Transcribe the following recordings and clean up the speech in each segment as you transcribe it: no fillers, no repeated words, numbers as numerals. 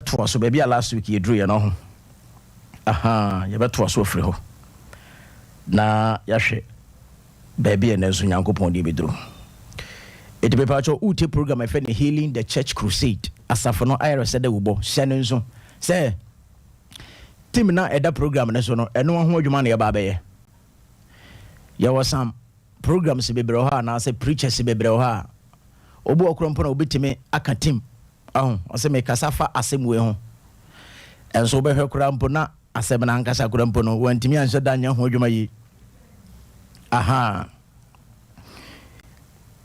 Yɛbɛtoa so baabi a last week yɛduruiɛ no ho. Aha, yɛbɛtoa so afiri hɔ na yɛahwɛ baabi a ɛnɛ nso Nyankopɔn de bɛduru. Ɛti mepaakyɛ, wotie program ɛfɛ ne Healing the Church Crusade. Asafo no ayɛrɛ sɛ dɛ wobɔ hyɛ no nso sɛ team na ɛda program no so no, ɛno ho adwuma na yɛba bɛyɛ. Yɛwɔ some programs bebree wɔ hɔ anaasɛ preachers bebree wɔ hɔ a obi wɔ koro mpo na obɛtumi aka team ɔho ɔsɛ mekasa fa asɛm wei ho, ɛnso wobɛhwɛ koraa mpo na asɛm no ankasa koraa mpo no, wantumi anhyɛ da nyɛ ho adwuma yi. Aha,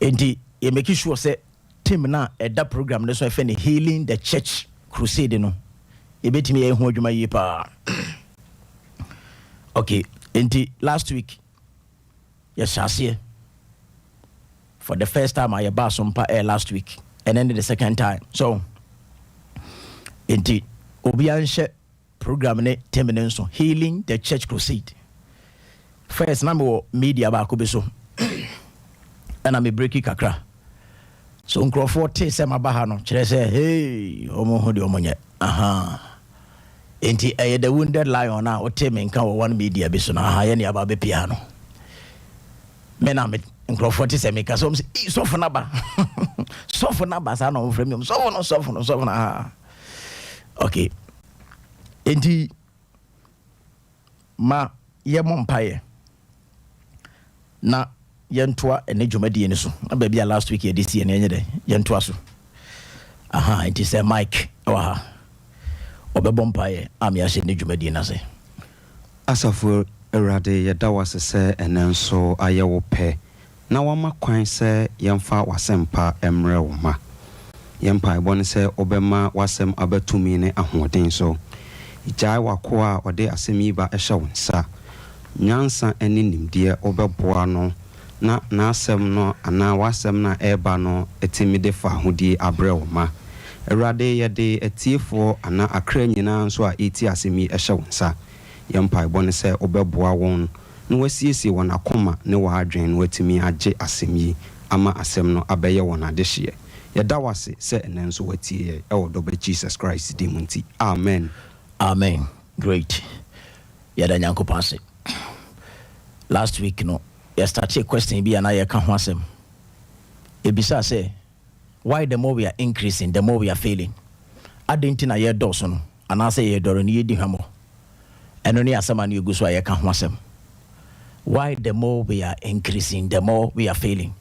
enti yɛmake sure sɛ team no a ɛda program no so ɛfɛ ne Healing the Church Crusade no, yɛbɛtumi yɛ ho adwuma yie paa. Okay, enti last week yɛhyɛ aseɛ for the first time a yɛbaa so mpa air last week, and then the second time. So enti obiara nhyɛ program ne team ne nso, Healing the Church Crusade. First na mewɔ media baako bi so ɛna me breaki kakra so nkurɔfoɔ tee sɛ maba ha no, kyerɛ sɛ hey, ɔmo ho deɛ ɔmo nyɛ. Aha, enti ɛyɛ the Wounded Lion a wote me nka wɔ one media bi so no. Aha, yɛne aba bɛpia no, me na me nkurɔfoɔ te sɛ meka sɛ ɔm sɛ sɔfo no ba, sɔfo no ba. Saa na ɔmfrɛ me, sɔfo no, sɔfo no, sɔfo no. Aha, okay, enti ma yɛmmɔ mpaeɛ na yɛntoa ɛne dwumadie no so na baabi a last week yɛde sie no, ɛnyɛ dɛ yɛntoa so. Aha, nti sɛ Mike ɛwɔ ha, ɔbɛbɔ mpaeɛ a meahyɛ ne dwumadie no ase. Asafo Awurade, yɛda wo ase sɛ ɛnɛ nso ayɛ wo pɛ na wama kwan sɛ yɛmfa w'asɛmpa mmerɛ wo ma. Yɛn mpaebɔ ne sɛ wobɛma w'asɛm abɛtumi ne ahoɔden so. Gyae w'akoa a ɔde asɛm yi ba ɛhyɛ wo nsa. Nyansa ne nimdeɛ wobɛboa no na n'asɛm no anaa w'asɛm no a ɛreba no ɛtumi de fa ahodie abrɛ wo ma. Awurade, yɛde atiefoɔ anaa akra nyinaa nso a ɛti asɛm yi ɛhyɛ wo nsa. Yɛn mpaebɔ ne sɛ wobɛboa wɔn na wasiesie wɔn akoma ne wɔn adwene na watumi agye asɛm yi ama asɛm no abɛyɛ wɔn adehyeɛ. Yɛda wo ase sɛ ɛnɛ nso watie yɛ ɛwɔ dɔba Jesus Christ din mu nti, amen. Amen. Great, yɛda Nyankopɔn ase. Last week no yɛstarted question bi a na yɛka ho asɛm, ebisa sɛ why the more we are increasing, the more we are failing? Adɛn nti na yɛdɔɔso no anaasɛ yɛdɔre no yɛdi hwammɔ? Ɛno ne asɛm a no yɛgu so a yɛka ho asɛm. Why the more we are increasing, the more we are failing?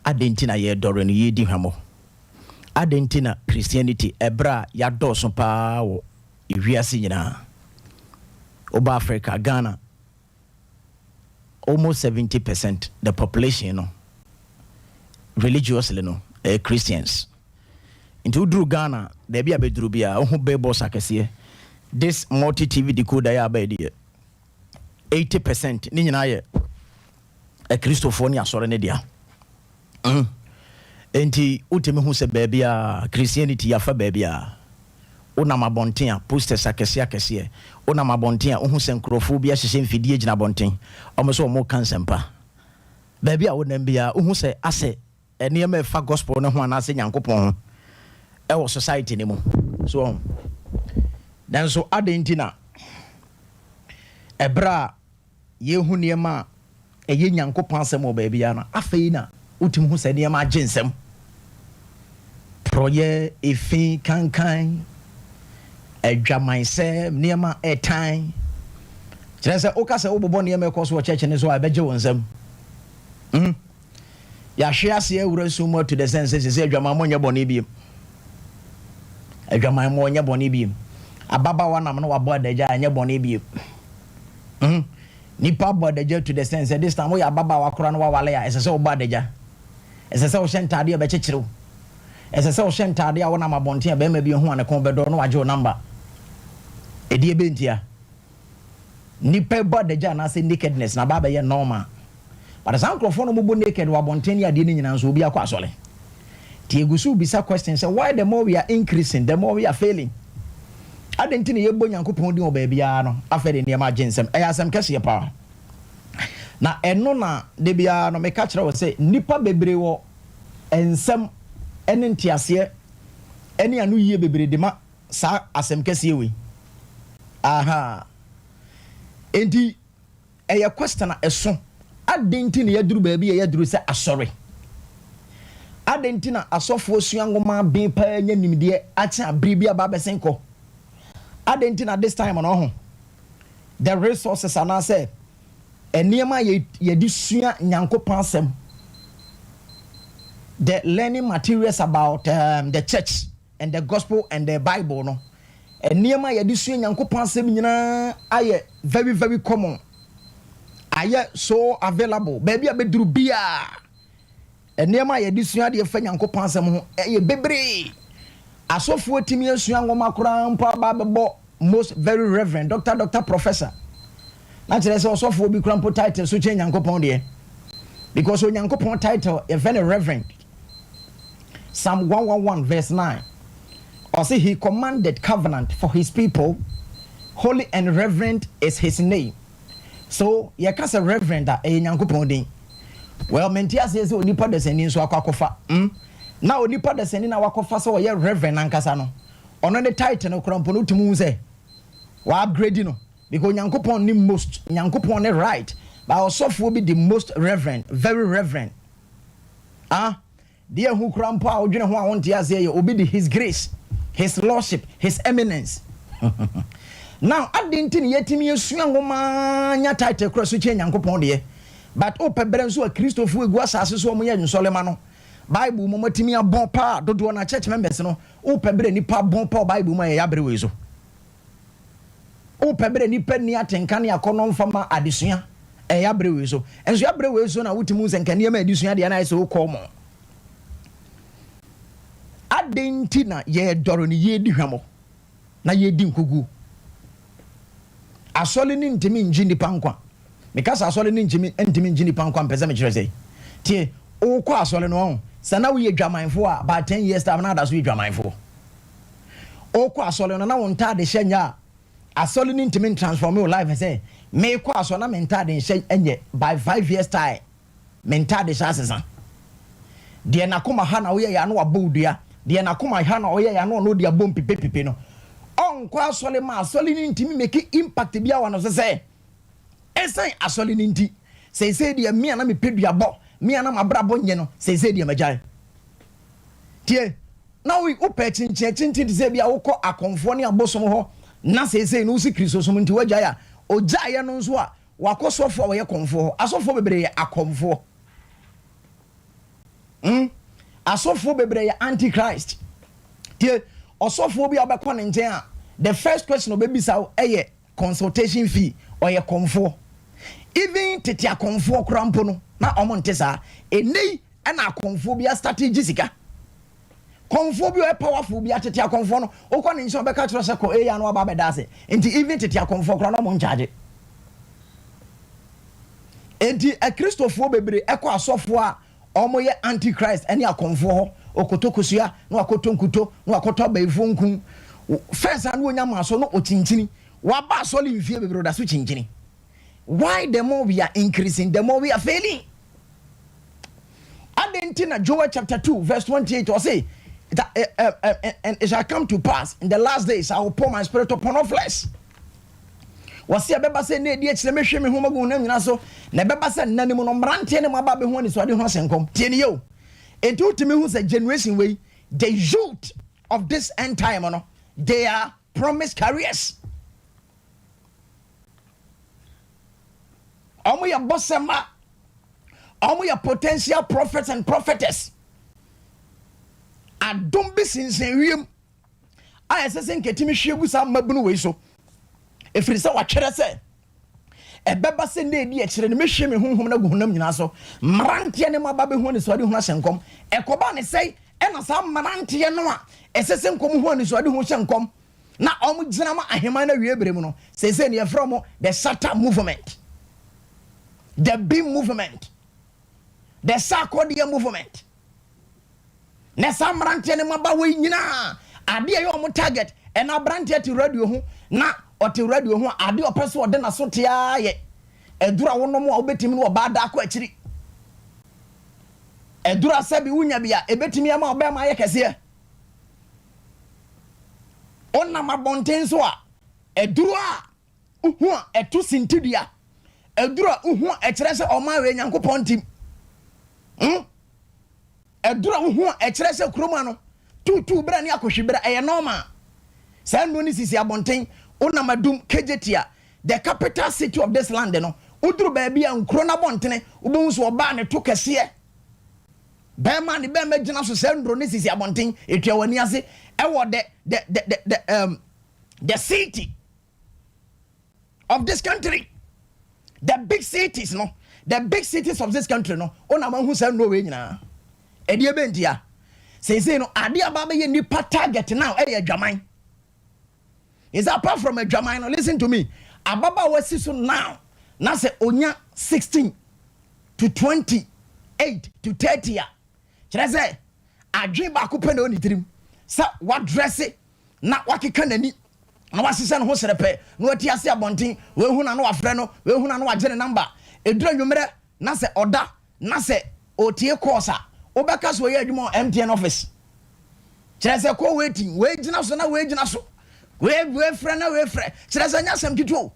Adɛn nti na yɛdɔre no yɛdi hwammɔ? Adɛn nti na Christianity, ɛberɛ a yɛadɔɔso paa wɔ ewiase nyinaa, woba Africa, Ghana, almost 70% the population no religiously no ɛyɛ Christians. Nti woduru Ghana, baabi a bɛduru biara wohu billboards akɛseɛ. This multi TV decoder yɛ aba deɛ, 80% ne nyinaa yɛ akristofoɔ ne asɔre ne dea. Nti wotumi hu sɛ baabi a Christianity yɛafa, baabi a wonam abɔnten a posters akɛseɛ akɛseɛ, wonam abɔnten a wohu sɛ nkurɔfoɔ bi ahyehyɛ mfidie gyina abɔnten, ɔmo sɛ ɔmo ka nsɛmpa. Baabi a wonam biara wohu sɛ asɛ nneɛma ɛfa gospel no ho anaasɛ Nyankopɔn ho ɛwɔ society no mu so ɔho. Nanso adɛn nti na ɛberɛ a yɛhu nneɛma a ɛyɛ Nyankopɔn asɛm wɔ baabiara no, afei na wotumi hu sɛ nneɛma agye nsɛm, porɔyɛ, efi kankan, adwamansɛm, nneɛma ɛtan, kyerɛ sɛ woka sɛ wobobɔ nneɛma ɛkɔ so wɔ church no so a, ɛbɛgye wo nsɛm. Yɛahwe ase awura sum mu to the sense sɛ adwamammɔ nyɛ bɔne biem, adwamammɔ nyɛ bɔne biem, ababaawa nam no wabɔ adagya a ɛnyɛ bɔne biem. Nipa bɔ adagya to the sense sɛ this time woyɛ ababaawa koraa no wawale a, ɛsɛ sɛ wobɔ adagya, ɛsɛ sɛ wohyɛ ntadeɛ a ɛbɛkyekyere wo, ɛsɛ sɛ wohyɛ ntadeɛ a wonam abɔnten a bɛrima bi ho a ne kɔn bɛdɔ na wagye wo number. Ɛdeɛ bɛntia nipa bɔ adagya anaasɛ nakedness na ba bɛyɛ normal, but saa nkurɔfoɔ no mobɔ naked wɔ abɔnten ne adeɛ no nyinaa nso obi akɔ asɔre. Nti egu so bisa question sɛ why the more we are increasing, the more we are failing? Adɛn nti na yɛbɔ Nyankopɔn din wɔ baabiara no, afei de nneɛma agye nsɛm? Ɛyɛ asɛm kɛseɛ paa. Na ɛno na de biara no meka kyerɛ wɔ sɛ nnipa bebree wɔ nsɛm ne nteaseɛ ne ano yie bebree de ma. saa asɛm kɛseɛ wei. Aha. Enti ɛyɛ question a ɛso. Adɛn nti na yɛaduru baabi a yɛaduru sɛ asɔre? Adɛn nti na asɔfoɔ sua nwoma aben paa nya nimdeɛ akye abere bi aba abɛsen kɔ? Adɛn nti na this time no ɔho the resources anaasɛ nneɛma a yɛde sua Nyankopɔn asɛm, the learning materials about the church and the gospel and the Bible no, nneɛma a yɛde sua Nyankopɔn asɛm nyinaa ayɛ very very common, ayɛ so available. Baabi a bɛduru biaa, nneɛma a yɛde sua adeɛ fa Nyankopɔn asɛm ho ɛyɛ bebree. Asɔfoɔ tumi asua nwoma koraa mpo aba abɛbɔ most very reverend doctor, doctor, professor, na kyerɛ sɛ ɔsɔfoɔ bi kora mpo title so kyɛn Nyankopɔn deɛ, because Onyankopɔn title yɛfrɛ no reverend. Psalm 111 verse 9 ɔse, "He commanded covenant for his people, holy and reverend is his name." So yɛka sɛ reverend a, ɛyɛ Nyankopɔn din. Well, mente aseɛ sɛ onipa dasani nso akɔ akɔfa na onipa dasani na wakɔfa sɛ ɔyɛ reverend ankasa no, ɔno ne title no kora mpo no, wotumi hu sɛ upgrade no, because Nyankopɔn ne most, Nyankopɔn ne right, but ɔsɔfoɔ bi di most reverend, very reverend. Ah, deɛ ɛho kora mpo a wodwene ho a wonte aseɛ yɛ obi di his grace, his lordship, his eminence. Now, adi nti ne yɛtumi esua nwoma nya title kora so kyɛn Nyankopɔn deɛ, but wopɛ berɛ nso a Kristofoɔ egu asase so, wɔn yɛ nsɔlema no Bible mu, wɔatumi abɔn paa dodoɔ na church members no. Wopɛ berɛ nipa bɔn paa Bible mu a, yɛyɛ abere wei so. Wopɛ berɛ nipa ni atenka ne akɔnɔ mfama adesua, ɛyɛ abere wei so. Nso abere wei so na wotumi sɛ nka nneɛma adesua deɛ na ayɛ sɛ wokɔ mɔ. Adɛn nti na yɛdɔre no, yɛdi hwamɔ na yɛdi nkoguo? Asɔre ne ntumi ngye nipa nkwa. Meka sɛ asɔre ne ntumi ngye nipa nkwa, mpɛ sɛ mekyerɛ sɛ tie, wokɔ asɔre no ɔho sɛ na woyɛ dwamanfoɔ a, about 10 years time na ada so yɛ dwamanfoɔ. Wokɔ asɔre no na wo ntaade hyɛ nyɛ a, asɔre ne ntumi transform your life sɛ mekɔ asɔre na me ntaade nhyɛ nyɛ, by 5 years time me ntaade hyɛ asesa. Deɛ n'akoma ha na woyɛ yɛ ano wabɔ wo dua, deɛ n'akoma ha na ɔyɛ yɛ ano ɔno de abɔ mpipepipe no, ɔnkɔ asɔre ma asɔre ne ntumi make impact bi awa no so sɛ ɛsan asɔre ne nti seesei deɛ mmea na mepɛ duabɔ, mmea na mabrabɔ nyɛ no, seesei deɛ magyae. Tie, na wopɛ kyinkyin kyinkyin te sɛ bi a wokɔ akɔnfoɔ ne abosom hɔ na seesei no wosi Kristosom nti wagyae a, ogyaeɛ no nso a wakɔ sɔfoɔ a wɔyɛ kɔnfoɔ hɔ. Asɔfoɔ bebree yɛ akɔnfoɔ. Asɔfoɔ bebree yɛ antichrist. Tie, ɔsɔfoɔ bi a ɔbɛkɔ ne nkyɛn a, the first question ɔbɛbisa wo ɛyɛ consultation fee. Ɔyɛ kɔnfoɔ. Even tete akɔnfoɔ koraa mpo no na ɔmo nte saa. Enei ɛna akɔnfoɔ bi astart gye sika. Kɔnfoɔ bi a ɔyɛ powerful bi atete akɔnfoɔ no, wokɔ ne nkyɛn, ɔbɛka kyerɛ sɛ kɔ eya no aba abɛda ase. Nti even tete akɔnfoɔ koraa na ɔmo nkyagye. Nti akristofoɔ bebree ɛkɔ asɔfoɔ a ɔmo yɛ antichrist ɛne akɔnfoɔ hɔ. Okoto kosua na wakɔtɔ nkuto na wakɔtɔ abayifoɔ nku. First a na onya maa so no, ɔkyinkyini waba asɔle mfie bebree, ɔda so kyinkyini. Why? The more we are increasing, the more we are failing. Adɛn nti na Joel chapter 2 verse 28 ɔse that, "And it shall come to pass in the last days, I will pour my spirit upon all flesh"? Wɔsi ɛbɛba sɛ ne edi akyerɛ mehwɛ me ho magu honam nyinaa so, na ɛbɛba sɛ nna ne mu no, mmeranteɛ ne mmabaa bɛhu anisoade ho ahyɛ nkɔm. Tie ne yɛ o. Enti wotumi hu sɛ generation wei, the youth of this end time no, they are promise carriers. Ɔmo yɛ bɔsɛma, ɔmo yɛ potential prophets and prophetess. Adom bi sinsin wiem a ɛsɛ sɛ nketimi hwie gu saa mmabunu wei so, ɛfiri sɛ watwerɛ sɛ ɛbɛba sɛ ne edi akyire no, mehwie me honhom no agu honam nyinaa so, mmeranteɛ ne mmabaa bɛhu anisoade ho ahyɛ nkɔm. Ɛkɔba ne sɛe ɛna saa mmeranteɛ no a ɛsɛ sɛ nkɔm hu anisoade ho hyɛ nkɔm na ɔmo gyina ma ahemman no awie bere mu no, seesei ne yɛfrɛ mo the Shatta movement, the Bhim movement, the Sarkodie movement. Na saa mmeranteɛ ne mmabaawa yi nyinaa, adeɛ ɛyɛ ɔmo target. Ɛna aberanteɛ te radio ho na ɔte radio ho a, adeɛ ɔpɛ so ɔde n'aso te ayɛ ɛduru a wɔnom a wobɛtumi no ɔbaa da akɔ akyiri, ɛduru asɛbi wonya bi a ɛbɛtumi ama ɔbɛrima ayɛ kɛseɛ. Wonam abɔnten so a, aduro a wohu a ɛto sintidua, aduro a wohu a ɛkyerɛ sɛ ɔman wei Nyankopɔn ntim. Aduro a wohu a ɛkyerɛ sɛ kurom ano tuutuu berɛ ne akɔhwi berɛ ɛyɛ normal. Saa nnuro no sisi abɔnten. Wonam Adum, Kejetia, the capital city of this land no, woduru baabi a nkuro no abɔntene, wobɛhu sɛ ɔbaa ne to kɛseɛ. Bɛrima ne bɛrima gyina so. Saa nnuro no sisi abɔnten, etua w'ani ase ɛwɔ the city of this country, the big cities no, the big cities of this country no. Wonam ahu saa nnuro wei nyinaa. Ɛdeɛ bɛntia seesei no, adeɛ aba bɛyɛ nipa target now ɛyɛ adwaman. Is apart from adwaman no, listen to me, ababaawa si so now na sɛ onya 16 to 28 to 30 a, kyerɛ sɛ adwene baako pɛ na ɔne tirim sɛ wadress na wakeka n'ani na wahyehyɛ ne ho serɛpɛ na wati ase abɔnten. Wehu na no wafrɛ no, wehu na no wagye ne number. Ɛduru anwummerɛ na sɛ ɔda na sɛ ɔtie course a, wobɛka so ɔyɛ adwuma wɔ MTN office. Kyerɛ sɛ kɔ waiting, wei gyina so na wei gyina so, wei wei frɛ na wei frɛ. Kyerɛ sɛ nyɛ asɛm ketewa o.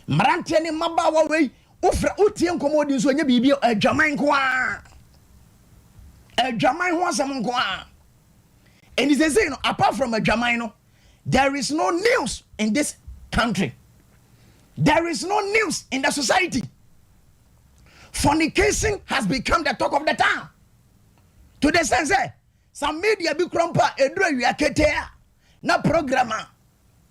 Mmeranteɛ ne mmabaawa wei wofrɛ, wotie nkɔmmɔ odi nso ɛnyɛ biribi, adwaman nko a, adwaman ho asɛm nko a. Ɛni sɛsei no, apart from adwaman no, there is no news in this country, there is no news in the society. Fornication has become the talk of the town to the sense sɛ some media bi kura mpo a, eduru awia ketee a, na program a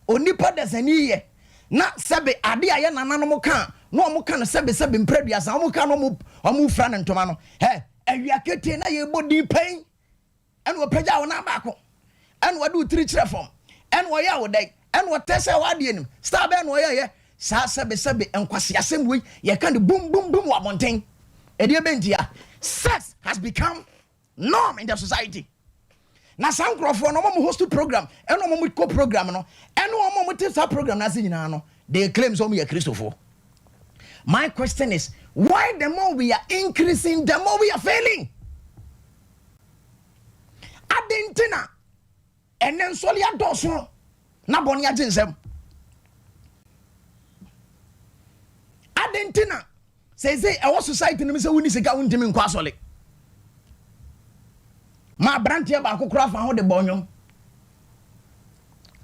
onipa dasani yɛ na sɛbe ade a yɛ nananom ka na wɔn ka no sɛbe sɛbe mpere 30, wɔn ka no wɔn fura ne ntoma no ɛ. Awia ketee na yɛbɔ din pɛn, ɛna wɔpagya wɔn nan baako, ɛna wɔde wo tiri kyerɛ fam, ɛna wɔyɛ awo dɛn, ɛna wɔtɛ sɛ wɔadeɛ nim star bɛn na wɔyɛ yɛ saa. Sɛbe sɛbe, nkwasiasɛm wei yɛka no bum bum bum wɔ abɔnten. Ɛdeɛ bɛntia sex has become norm in the society. Na saa nkurɔfoɔ no, wɔn mo host program ɛna wɔn mo kɔ program no ɛna wɔn mo te saa program n'ase nyinaa no, they claim sɛ wɔn yɛ Kristofoɔ. My question is, why the more we are increasing, the more we are failing? Adɛn nti na ɛnɛ nsɔle adɔɔso na bɔne agye nsɛm? Adɛn nti na seesei ɛwɔ society no mu sɛ wonni sika wontumi nkɔ asɔle? Ma aberanteɛ baako koraa fa ho de bɔ nnwom,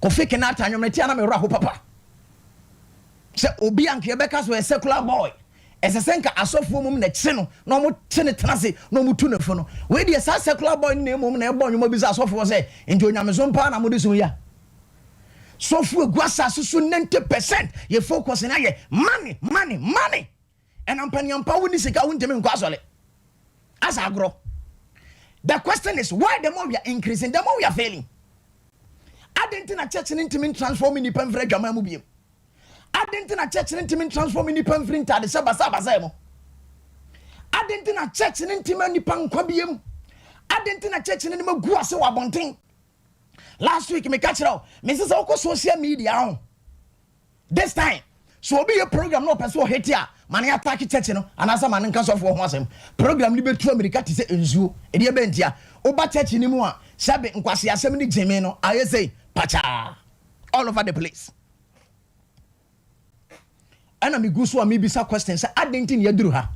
Kofi Kenata nnwom no tia na mewerɛ ho papa sɛ obi anka yɛbɛka so ɛ secular boy, ɛsɛ sɛ nka asɔfoɔ mom na kye no na ɔmo kye ne tena ase na ɔmo tu ne fo no. Wei deɛ, saa secular boy no na mmom na ɛbɔ nnwom bi sɛ asɔfoɔ sɛ nti onyamesom paa na mode som ya sɔfo egu asase so. 90% yɛ focus na yɛ money, money, money. Ɛna mpaniampa wo ni sika wontumi nkɔ asɔre asa agorɔ. The question is, why the more we are increasing, the more we are failing? Adɛn nti na church no ntumi transform nipa mfiri adwaman mu biem? Adɛn nti na church no ntumi transform nipa mfiri ntade sɛ basabasa mu? Adɛn nti na church no ntumi nipa nkwa biem? Adɛn nti na church no nim gu ase wɔ abɔnten? Last week meka kyerɛ wo, mese sɛ wokɔ social media ho this time so, obi yɛ program na ɔpɛ sɛ ɔhete a, ma ne attack church no anaasɛ ma ne nka sɔfoɔ ho asɛm, program no bɛtu amirika te sɛ nsuo. Ɛdeɛ bɛntia woba church no mu a, sɛbe, nkwasi asɛm no gyeme no ayɛ sɛ pakyaa all over the place. Ɛna megu so a mebisa question sɛ adɛn nti ne yɛduru ha?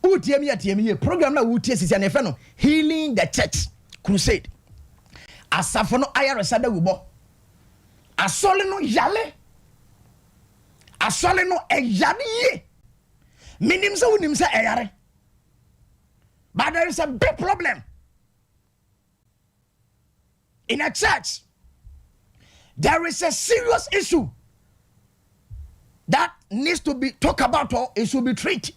Wotie mi atie mi yie. Program no a wotie sisi a na yɛfrɛ no Healing the Church Crusade, asafo no ayaresa dawubɔ. Asɔre no yale, asɔre no ɛyare yie. Menim sɛ wonim sɛ ɛyare, but there is a big problem in a church. There is a serious issue that needs to be talked about or it should be treated.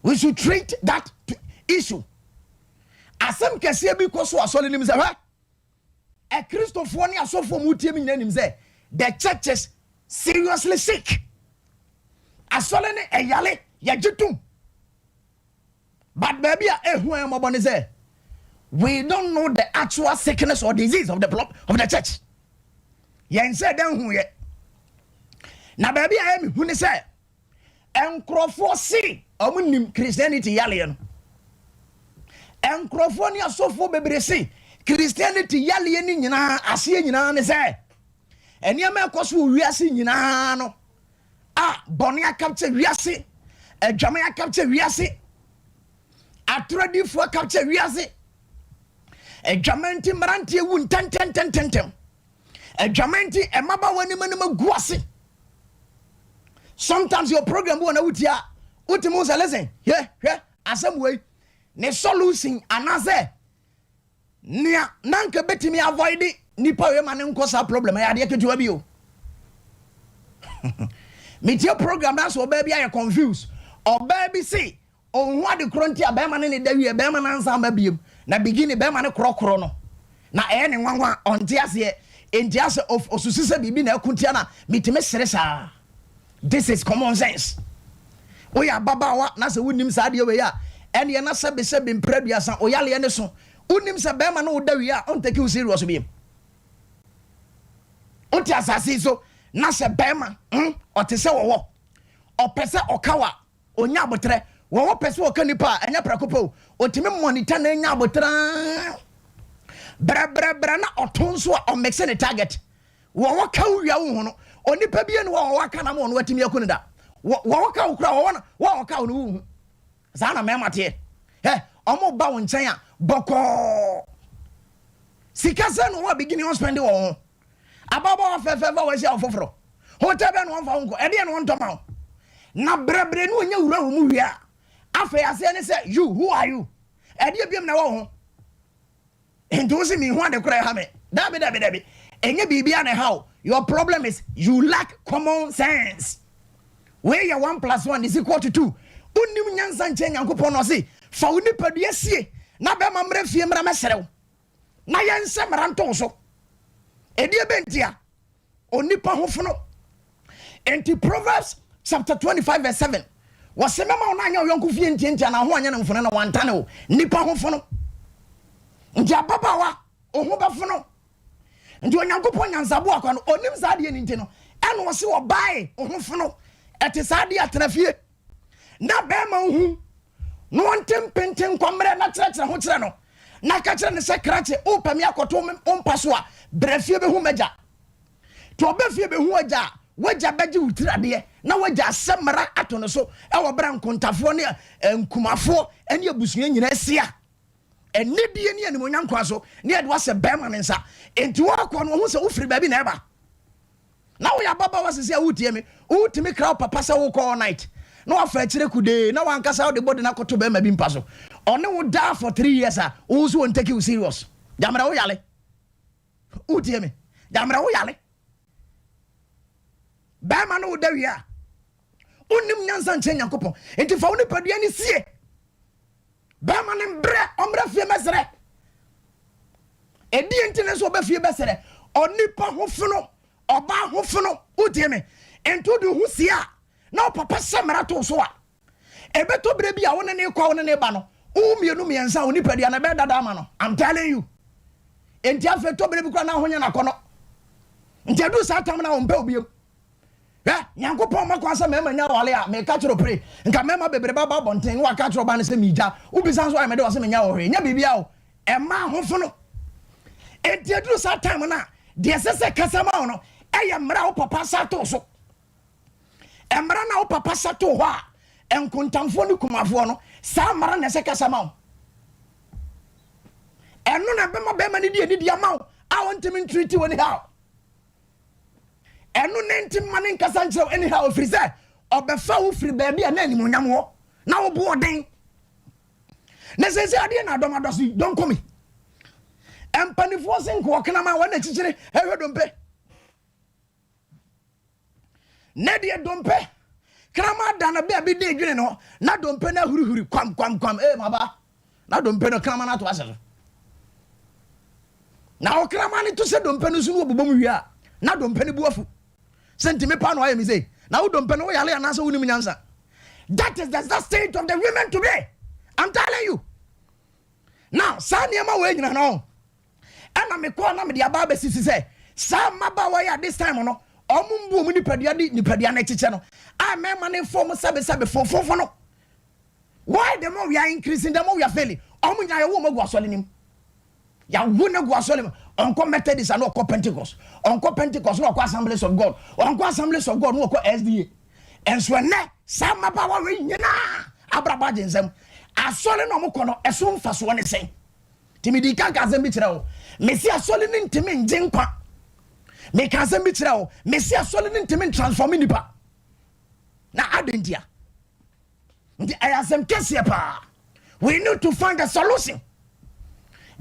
We should treat that issue. Asɛm kɛseɛ bi kɔ so asɔre nim sɛ hwɛ, ɛkristofoɔ ne asɔfoɔ mu tie mi nyinaa nim sɛ the church is seriously sick. Asɔre ne ɛyale, yɛgye tom, but baabi a ehu a ɛmɔbɔ ne sɛ we don't know the actual sickness or disease of the church. Yɛn sɛ dɛn hu yɛ na baabi a ɛyɛ mi hu ne sɛ nkurɔfoɔ se ɔmo nim Christianity yaleɛ no. Nkurɔfoɔ ne asɔfoɔ bebree se Christianity yaleɛ ne nyinaa aseɛ nyinaa ne sɛ Nneɛma ɛkɔ so wɔ wiase nyinaa no a, bɔne akapkyɛ wiase, adwaman akapkyɛ wiase, atorɔdifoɔ akapkyɛ wiase. Adwaman nti mmeranteɛ wu ntɛntɛntɛntɛntɛm. Adwaman nti mmabaawa anim anim agu ase. Sometimes your program bi wɔ na wotia, wotumi wo sɛ, listen, hwɛ, hwɛ, asɛm wei ne solution anaasɛ nea nanka bɛtumi avoid nipa wei ma ne nkɔ saa problem, ɛyɛ adeɛ ketewa bi o. Metie program na sɛ ɔbaa bi ayɛ confused. Ɔbaa bi se ɔnhu ade korɔ nti a bɛrima ne ne da wie, bɛrima no ansa ma biem na beginning bɛrima ne korɔkorɔ no na ɛyɛ ne nwanwa, ɔnte aseɛ. Enti asɛ ɔsusu sɛ biribi na ɛko tia na metumi sere saa. This is common sense. Woyɛ ababaawa na sɛ wonim saa adeɛ wei a, ɛneɛ na sɛbe sɛbe mpere 30 oyaleɛ ne so. Wonim sɛ bɛrima no woda wie a, ɔntake wo serious biem. Wote asase yi so na sɛ bɛrima ɔte sɛ wɔwɔ, ɔpɛ sɛ ɔka wa, ɔnya abotrɛ. Wɔwɔ pɛ sɛ ɔka nipa a, ɛnyɛ prɛko pɛ o. Ɔtumi monitor na ɛnya abotrɛ brɛbrɛbrɛ na ɔto nso a, ɔmiss ne target. Wɔwɔ ka wo wia wo ho no, onipa bi ne wɔwɔ aka na ma ɔno atumi aku no da. Wɔwɔ ka wo kora, wɔwɔ no, wɔwɔ ka wo no, wo hu saa na mmarima teɛ. Ɛ ɔmo ba wo nkyɛn a, bɔkɔɔ sika sɛ no wɔn a beginning wɔn spend wɔ ho. Ababaawa fɛfɛɛfɛ a wɔahyia wo foforɔ, hotel bɛɛ na wɔmfa wo nkɔ, ɛdeɛ na wɔntɔ ma wo na brɛbrɛ ne wɔnya wura wɔ mu wie a, afei aseɛ ne sɛ, you, who are you? Ɛdeɛ biam na ɛwɔ wo ho nti wo se mehu ade kora ɛha me. Dabi, dabi, dabi, ɛnyɛ biribia na ɛha wo. Your problem is you lack common sense. Wei yɛ 1 plus 1 is equal to 2. Wonim nyansa nkyɛn Nyankopɔn no, ɔse fa wo nipadua sie na bɛma mmerɛ fie mmara mɛserɛ wo na yɛnsɛ mmara nto so. Ɛdeɛ bɛnti a onipa ho fono nti Proverbs chapter 25 verse 7, wɔsɛ mɛma wo no anyɛ wo yɔnko fie ntiantia na ho anyɛ no mfono na wantane wo. Nipa ho fono nti ababaawa wo ho bɛfono. Nti Onyankopɔn nyansabo akwa no, ɔnim saa adeɛ no nti no, ɛna ɔse ɔbae wo ho fono ɛte saa adeɛ atena fie na bɛrima wo hu na ɔnte mpenten nkɔmmerɛ na kyerɛkyerɛ ho kyerɛ no na ka kyerɛ ne sɛ, krakye, wopɛ me akɔto wo mpa so a, brɛ fie bɛhu m'agya. Nti ɔbɛ fie bɛhu agya a, wagya bɛgye wo tiri adeɛ na wagya asɛ mmara ato no so ɛwɔ berɛ nkontafoɔ ne nkumafoɔ ne abusua nyinaa asia ɛnidie ne animonyam kwan so ne yɛde wasɛ bɛrima ne nsa. Enti wɔkɔ no, ɔhu sɛ wofiri baabi na ɛba na woyɛ ababaawa sisi a wotie me, wotumi kra wo papa sɛ wokɔ all night na wafa akyire kudee na wankasa wode bɔde no akɔto bɛrima bi mpa so, ɔne wo daa for 3 years a, wo nso wɔn take you serious. Gyammerɛ wo yale, wotie me, gyammerɛ wo yale. Bɛrima no wo da wie a, wonim nyansa nkyɛn Nyankopɔn nti fa wo nipadua no sie. Bɛrima no mbrɛ, ɔmbrɛ fie mɛsrɛ. Ɛdeɛ nti ne nso ɔbɛ fie bɛsrɛ? Onipa ho fono, ɔbaa ho fono. Wotie me? Nti wode ho sie a, na ɔpapa sɛ mmara to so a, ɛbɛtɔ berɛ bi a wo ne ne kɔ, wo ne ne ba no, wo mmienu mmiɛnsa, wo nipadua no ɛbɛyɛ dada ama no. I'm telling you. Nti afei tɔ berɛ bi koraa na ahonya nakɔnɔ nti adu saa tam na wɔmpɛ obiem. Hwɛ, Nyankopɔn ma kwan sɛ mmarima nya awale a, meka kyerɛ pere nka mmarima bebree ba ba abɔnten na waka kyerɛ ɔbaa no sɛ miigya wobisa nso ayɛ mede wɔ sɛ menya wɔ hwee nyɛ biribia o. Ɛma ahofo no enti aduru saa time no a, deɛ ɛsɛ sɛ kasa ma wo no ɛyɛ mmerɛ a wo papa sa too so. Mmara na wo papa sa too hɔ a, nkontamfoɔ ne kumafoɔ no, saa mmara na ɛsɛ kasa ma wo. Ɛno na ɛbɛma bɛrima no di anidi ama wo a ɔntumi ntreat wɔ anyhow. Ɛno ne nti ma ne nkasa nkyerɛ wo anyhow, ɛfiri sɛ ɔbɛfa wo firi baabi a na animonyam wɔ na wobo ɔden. Na sɛ sɛ adeɛ na adɔm adɔ so yi, dɔnkɔ mi mpanimfoɔ se nkoɔ kraman wɔn akyikyiri ɛhwɛ dompe ne deɛ dompe kraman da no baabi de dwene no na dompe no ahurihuri kwam kwam kwam. Ee, maba na dompe no kraman ato ase so na ɔkraman no to sɛ dompe no so no, wɔbobɔ mu wie a, na dompe no bu afu sɛ ntumi pa no ayɛ mi sɛ na wo dompe no woyale anaasɛ wonim nyansa. That is the state of the women today, I'm telling you now. Saa nneɛma wɔ nyina no ɛna mekɔɔ na mede aba abɛsisi sɛ saa mmabaawa yi at this time no, ɔmo mbu ɔmo nipadua de nipadua no akyikyɛ no a, mmarima ne fɔm sɛbesɛbe fofofo no. Why? The more we are increasing, the more we are failing. Ɔmo nyinaa yɛwo ɔmo agu asɔre nim, yɛawo no agu asɔre mu. Ɔnkɔ Methodist a na ɔkɔ Pentecost. Ɔnkɔ Pentecost na ɔkɔ Assemblies of God. Ɔnkɔ Assemblies of God na ɔkɔ SDA. Nso ɛnɛ saa mmabaawa wei nyinaa abrabɔ agye nsam. Asɔre na ɔmo kɔ no ɛso mfasoɔ ne sɛn? Nti mede ka ka asɛm bi kyerɛ wo. Mesi asɔre no ntumi ngye nkwa. Meka asɛm bi kyerɛ wo. Mesi asɔre no ntumi ntransform nipa. Na adɛn ntia? Nti ɛyɛ asɛm kɛseɛ paa. We need to find a solution.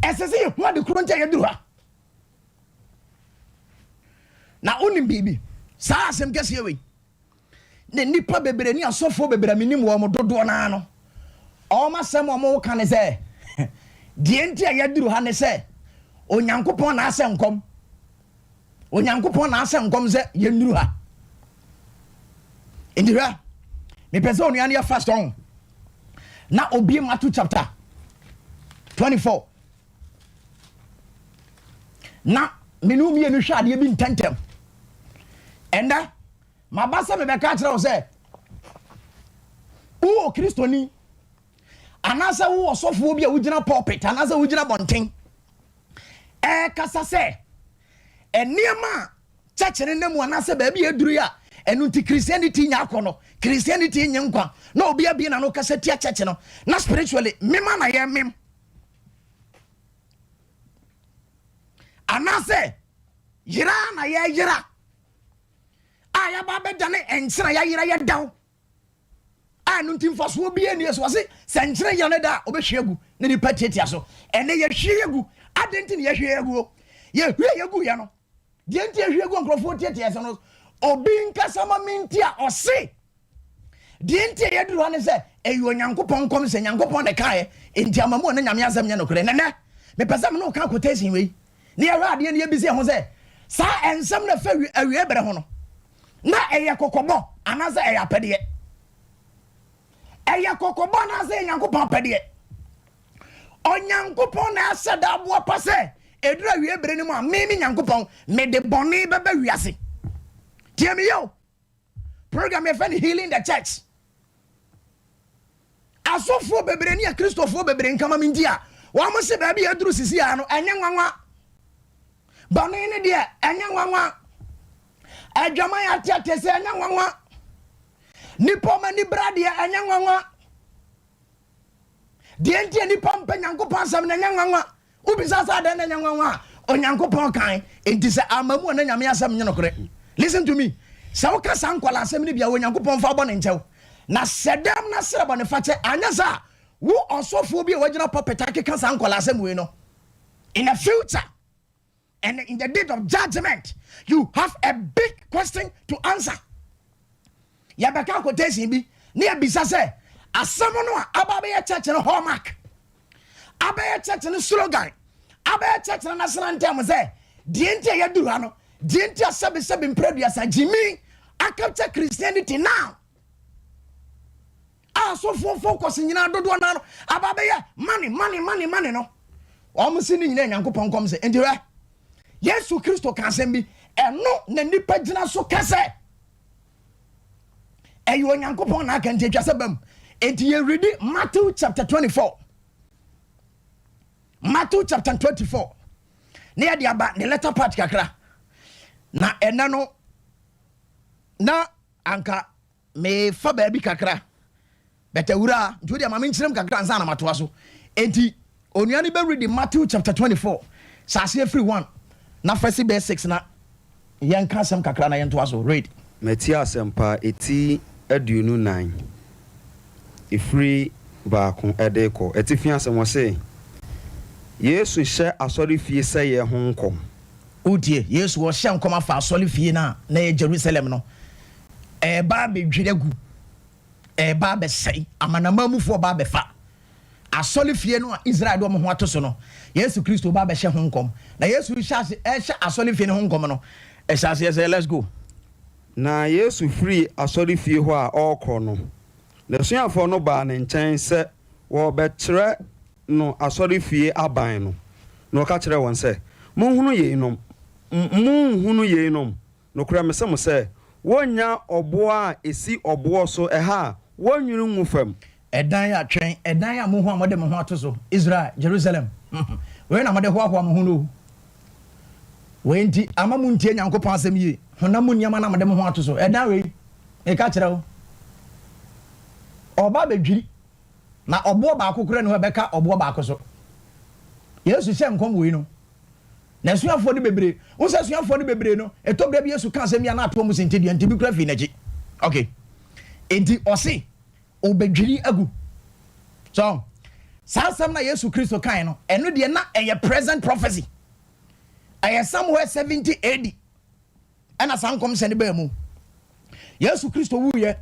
Ɛsɛ sɛ yɛhu ade koro nti a yɛduru ha. Na wonim biribi, saa asɛm kɛseɛ wei na nnipa bebree ne asɔfoɔ bebree a menim wɔn dodoɔ naa no, wɔn asɛm a wɔn ka ne sɛ deɛ nti a yɛduru ha ne sɛ Onyankopɔn na asɛ nkɔm. Onyankopɔn na asɛ nkɔm sɛ yɛnnuru ha. Nti hwɛ, mepɛ sɛ onua no yɛ fast on na obie Matthew chapter 24 na mene wo mmienu hwɛ adeɛ bi ntɛntɛm. Ɛnɛ maba sɛ mebɛka akyerɛ wo sɛ wowɔ Kristoni anaasɛ wowɔ sɔfoɔ bi a wogyina pulpit anaasɛ wogyina bɔnten ɛrekasa sɛ nneɛma a church no nam mu anaasɛ baabi a ɛduru yi a ɛno nti Christianity nya akɔ no, Christianity nye nkwa, na obi abie na no kasa tia church no, na spiritually mema na yɛ mem anaasɛ yera na yɛyera a yɛba bɛdane nkyena yɛayera yɛdaw a ɛno nti mfasoɔ biara nni so. Ɔse sɛ nkyene yera no da a ɔbɛhwie agu na nipa tiatia so. Ɛnɛ yɛhwie agu. Adɛn nti na yɛhwie aguo? Yɛhwie yɛgu yɛ no deɛ nti yɛhwie agu nkurɔfoɔ tiatia so no, obi nkasa ma me nti a ɔse deɛ nti a yɛduru ha ne sɛ ɛyɛ Onyankopɔn nkɔm sɛ Nyankopɔn na ɛkaeɛ nti ama mu ɔne Nyame asɛm nyɛ nokorɛ. Nɛnɛ mepɛ sɛ me ne wo ka quotation wei na yɛhwɛ adeɛ na yɛbisa ho sɛ saa ɛnsɛm na ɛfa awie berɛ ho no na ɛyɛ kɔkɔbɔ anaasɛ ɛyɛ apɛdeɛ? Ɛyɛ kɔkɔbɔ anaasɛ ɛyɛ Nyankopɔn apɛdeɛ? Onyankopɔn na ahyɛ da aboa pa sɛ ɛduru awie berɛ no mu a me me Nyankopɔn mede bɔne bɛba wiase. Tie me yɛ o. Program yɛfɛ no Healing the Church. Asɔfoɔ bebree ne akristofoɔ bebree nkama me nti a wɔn se baabi a ɛduru sisi a no ɛnyɛ nwanwa. Bɔne ne deɛ ɛnyɛ nwanwa. Adwaman ateate sɛ ɛnyɛ nwanwa. Nipa ɔma ani bra deɛ ɛnyɛ nwanwa. Deɛ nti a nipa mpɛ Nyankopɔn asɛm no ɛnyɛ nwanwa. Wobisa sɛ adɛn na ɛnyɛ nwanwa a, Onyankopɔn kan. Enti sɛ amma mu a na Nyame asɛm nyɛ nokorɛ. Listen to me. Sɛ woka saa nkwadaa asɛm no bi a, Onyankopɔn mfa wo bɔne nkyɛ wo. Na sɛ dɛm na srɛ bɔnefakyɛ, anyɛ saa a, wo ɔsɔfoɔ bi a wagyina pulpit akeka saa nkwadaa asɛm wei no, in the future, and in the date of judgment, you have a big question to answer. Yɛbɛka quotation bi na yɛbisa sɛ asɛm no a aba bɛyɛ church no hallmark, abɛyɛ church no slogan, abɛyɛ church no national anthem sɛ deɛ nti a yɛduru ha no, deɛ nti a sɛbesɛbe mprɛduasa gyimi acapture Christianity now a asɔfoɔ focus nyinaa dodoɔ naa no aba bɛyɛ money, money, money, money no, wɔn si ne nyinaa Nyankopɔn nkɔm sɛ. Nti hwɛ, Yesu Kristo ka asɛm bi, ɛno na nipa gyina so ka sɛ ɛyɛ Onyankopɔn na aka nti atwa sɛ bam. Nti yɛredi Matthew chapter 24, Matthew chapter 24 na yɛde aba ne letter part kakra. Na ɛnɛ no na anka mefa baabi kakra bɛtɛ wura nti wodeɛ ma menkyerɛm kakra ansa na matoa so. Enti onua no bɛredi Matthew chapter 24 sɛ aseɛ firi 1 na fa si bɛɛ 6 na yɛnka asɛm kakra na yɛntoa so. Read. Matie Asɛmpa eti 24, ɛfiri 1 de rekɔ. Atifi asɛm, ɔse, Yesu hyɛ asɔrefie sɛeɛ ho nkɔm. Wotie, Yesu ɔhyɛ nkɔm afa asɔrefie no a na ɛyɛ Jerusalem no, ɛreba abɛdwiri agu, ɛreba abɛsɛe, amanaman mufoɔ ba abɛfa asɔrefie no a Israel de wɔn ho ato so no. Yesu Kristo ba abɛhyɛ ho nkɔm. Na Yesu hyɛ ase ɛhyɛ asɔrefie no ho nkɔm no, ɛhyɛ aseɛ sɛ, let's go. Na Yesu firii asɔrefie hɔ a ɔrekɔ no, n'asuafoɔ no baa ne nkyɛn sɛ wɔrebɛkyerɛ no asɔrefie aban no. Na ɔka kyerɛɛ wɔn sɛ, Monhunu yeinom? Monhunu yeinom? Nokorɛ mese mo sɛ, wɔrennya ɔboɔ a ɛsi ɔboɔ so ɛha a wɔrennwiri ngu fam. Ɛdan a twɛn, ɛdan a mohu a mode mo ho ato so, Israel, Jerusalem, wei na mode hoahoa mo ho no o. Wei nti ama montie Nyankopɔn asɛm yie, honam mu nneɛma na mode mo ho ato so. Ɛdan wei, meka kyerɛ wo, ɔreba abɛdwiri, na ɔboɔ baako koraa nni hɔ a ɛbɛka ɔboɔ baako so. Yesu hyɛɛ nkɔm wei no, n'asuafoɔ no bebree, wohu sɛ asuafoɔ no bebree no, ɛtɔ berɛ bi Yesu ka asɛm bi a na ato wɔn sintidua, nti bi koraa fii n'akyi. Okay. Enti ɔse, ɔbɛdwiri agu. So, saa asɛm na Yesu Kristo kae no, ɛno deɛ na ɛyɛ present prophecy. Ɛyɛ somewhere 70 AD ɛna saa nkɔmhyɛ no baa mu. Yesu Kristo wuiɛ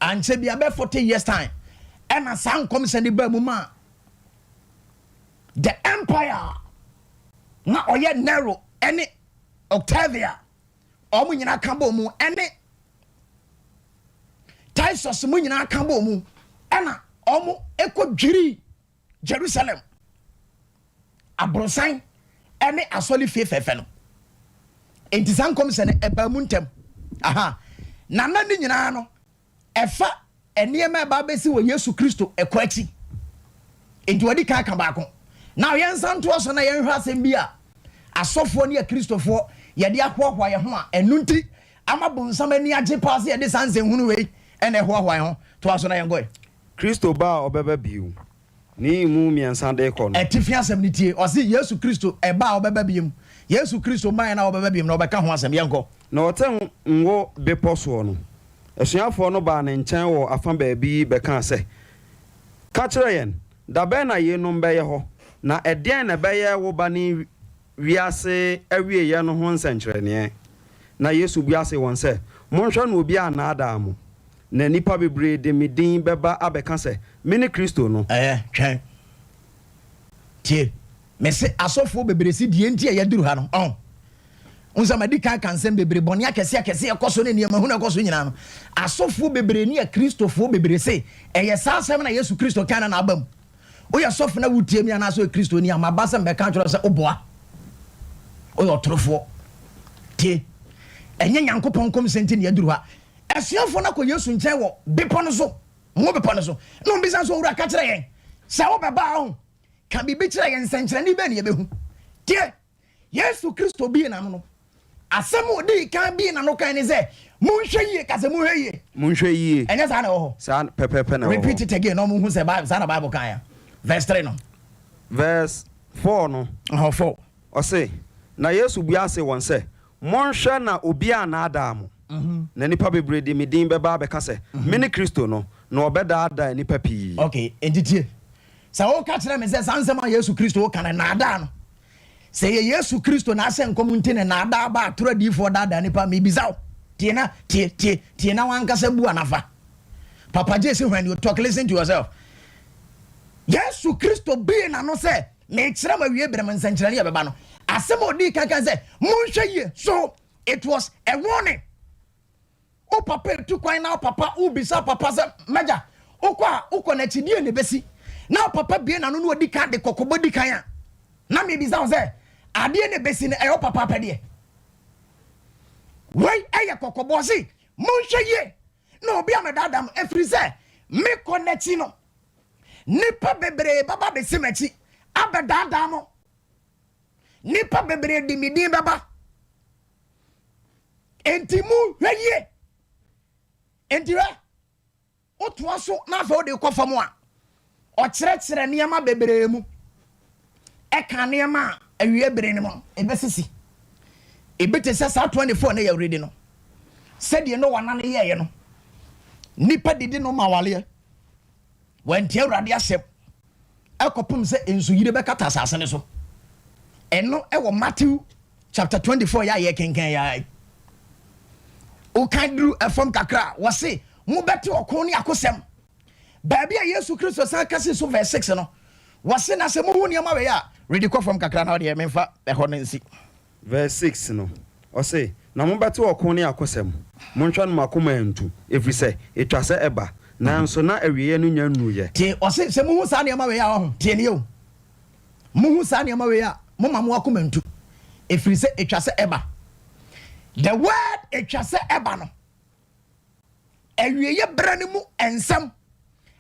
ankyɛ bi abɛ 40 years time ɛna saa nkɔmhyɛ no baa mu maa the empire na ɔyɛ Nero ɛne Octavia wɔn nyinaa ka bɔ mu ɛne Titus mu nyinaa ka bɔ mu ɛna wɔn ɛkɔ dwirii Jerusalem aborosan ne asɔrefie fɛfɛ no. Enti saa nkɔmhyɛ no ɛbaa mu ntɛm. Aha. Na na ne nyinaa no ɛfa nneɛma a ɛba abɛsi wɔ Yesu Kristo ɛkɔ akyi. Enti wɔde kan ka baako. Na yɛnsan ntoa so na yɛnhwɛ asɛm bi a asɔfoɔ ne akristofoɔ yɛde ahoahoa yɛn ho a ɛno nti ama bonsam ani agye paa sɛ yɛde saa nsɛnhunu wei ɛna ɛhoahoa yɛn ho. Toa so na yɛnkɔe. Kristo ba a ɔbɛba bio, ne mu mmiɛnsa de rekɔ no. Atifi asɛm no tie. Ɔse Yesu Kristo ɛba a ɔbɛba biom. Yesu Kristo mmaeɛ no a ɔbɛba biom no ɔbɛka ho asɛm. Yɛnkɔ. Na ɔte Ngo Bepɔ soɔ no, asuafoɔ no baa ne nkyɛn wɔ afa baabi bɛkaa sɛ, Ka kyerɛ yɛn, da bɛn na yeinom bɛyɛ hɔ, na ɛdeɛn na ɛbɛyɛ wo ba ne wiase awieeɛ no ho nsɛnkyerɛnneɛ? Na Yesu bua see wɔn sɛ, Monhwɛ na obi annaadaa mo, na nnipa bebree de me din bɛba abɛka sɛ, 'Mene Kristo no. Ɛɛ, twɛn. Tie. Mese asɔfoɔ bebree se deɛ nti a yɛaduru ha no, ɔn. Wohu sɛ madi kan aka nsɛm bebree, bɔne akɛseɛ akɛseɛ ɛkɔ so ne nneɛma hunu ɛkɔ so nyinaa no, asɔfoɔ bebree ne akristofoɔ bebree se ɛyɛ saa asɛm na Yesu Kristo kae no na aba mu. Woyɛ sɔfo na wotie me anaasɛ woyɛ Kristoni a, maba sɛ mebɛka akyerɛ wo sɛ woboa. Woyɛ ɔtorofoɔ. Tie. Ɛnyɛ Nyankopɔn nkɔmhyɛ nti na yɛaduru ha. Asuafoɔ no akɔ Yesu nkyɛn wɔ bepɔ no so, Ngo Bepɔ no so, na wɔbisa sɛ, Owura, ka kyerɛ yɛn, sɛ wobɛba a, ɔho, ka biribi kyerɛ yɛn, nsɛnkyerɛnne bɛn na yɛbɛhu? Tie. Yesu Kristo bue n'ano no, asɛm a odii kan bue n'ano kae ne sɛ, Monhwɛ yie, ka sɛ, Monhwɛ yie. Monhwɛ yie. Ɛnyɛ saa na ɛwɔ hɔ? Saa pɛpɛɛpɛ na ɛwɔ hɔ. Repeat it again na wɔnhu sɛ Bible, saa na Bible kae a. Verse 3 no. Verse 4 no. Ɔhɔ, 4. Ɔse, Na Yesu bua see wɔn sɛ, Monhwɛ na obi annaadaa mo. Na nnipa bebree de me din bɛba abɛka sɛ, 'Mene Kristo no, na wɔbɛdaadaa nnipa pii. Okay, enti tie. Sɛ woka kyerɛ me sɛ saa nsɛm a Yesu Kristo reka no, nnaadaa no, sɛ ɛyɛ Yesu Kristo na ahyɛ nkɔm nti na nnaadaa ba atoro adiyifoɔ daadaa nnipa a, mebisa wo, tie na, tie, tie, tie na w'ankasa bu ana fa. Papa Jesse, when you talk, listen to yourself. Yesu Kristo bue n'ano sɛ, mekyerɛ mo awie berɛ mu nsɛnkyerɛnne a ɛbɛba no. Asɛm a ɔdii kan kan sɛ, monhwɛ yie. So, it was a warning. Wo papa retu kwan na wo papa wobisa papa sɛ mɛgya wokɔ a wokɔ n'akyi deɛ na ɛbɛsi na wo papa bie n'ano na ɔdi kan de kɔkɔbɔ di kan a na mebisa wo sɛ adeɛ na ɛbɛsi no ɛyɛ wo papa apɛdeɛ wei ɛyɛ kɔkɔbɔ se monhwɛ yie na obi amɛdaadaa mo ɛfiri sɛ mekɔ n'akyi no nipa bebree bɛba bɛsi m'akyi abɛdaadaa mo nipa bebree de me din bɛba Enti mo hwɛ yie. Enti hwɛ, wotoa so na afei wode kɔ fam a, ɔkyerɛkyerɛ nneɛma bebree mu. Ɛka nneɛma a awie bere no mu ɛbɛsisi. Ebi te sɛ saa 24 na yɛredi no. Sɛdeɛ Noa na no yɛeɛ no, nnipa didi no ma awaleɛ. Wɔantie Awurade asɛm ɛkɔpem sɛ nsuyire bɛkata asase no so. Ɛno ɛwɔ Matthew chapter 24 yɛ a yɛkenkan yɛ yi. Wokan duru ɛfam kakra a, wɔse mobɛte ɔko ne akosɛm. Baabi a Yesu Kristo san ka si so verse 6 no, wɔse na sɛ mohu nneɛma wei a, redi kɔ fam kakra na wodeɛ memfa ɛhɔ no nsi. Verse 6 no, ɔse, Na mobɛte ɔko ne akosɛm, monhwɛ no mo akoma antu, ɛfiri sɛ ɛtwa sɛ ɛba, nanso na awieɛ no nnya nnuruiɛ. Tie, ɔse, sɛ mohu saa nneɛma wei a, ɔho, tie nie o, mohu saa nneɛma wei a, momma mo akoma ntu, ɛfiri sɛ ɛtwa sɛ ɛba. The word ɛtwa sɛ ɛba no, awieɛ berɛ no mu nsɛm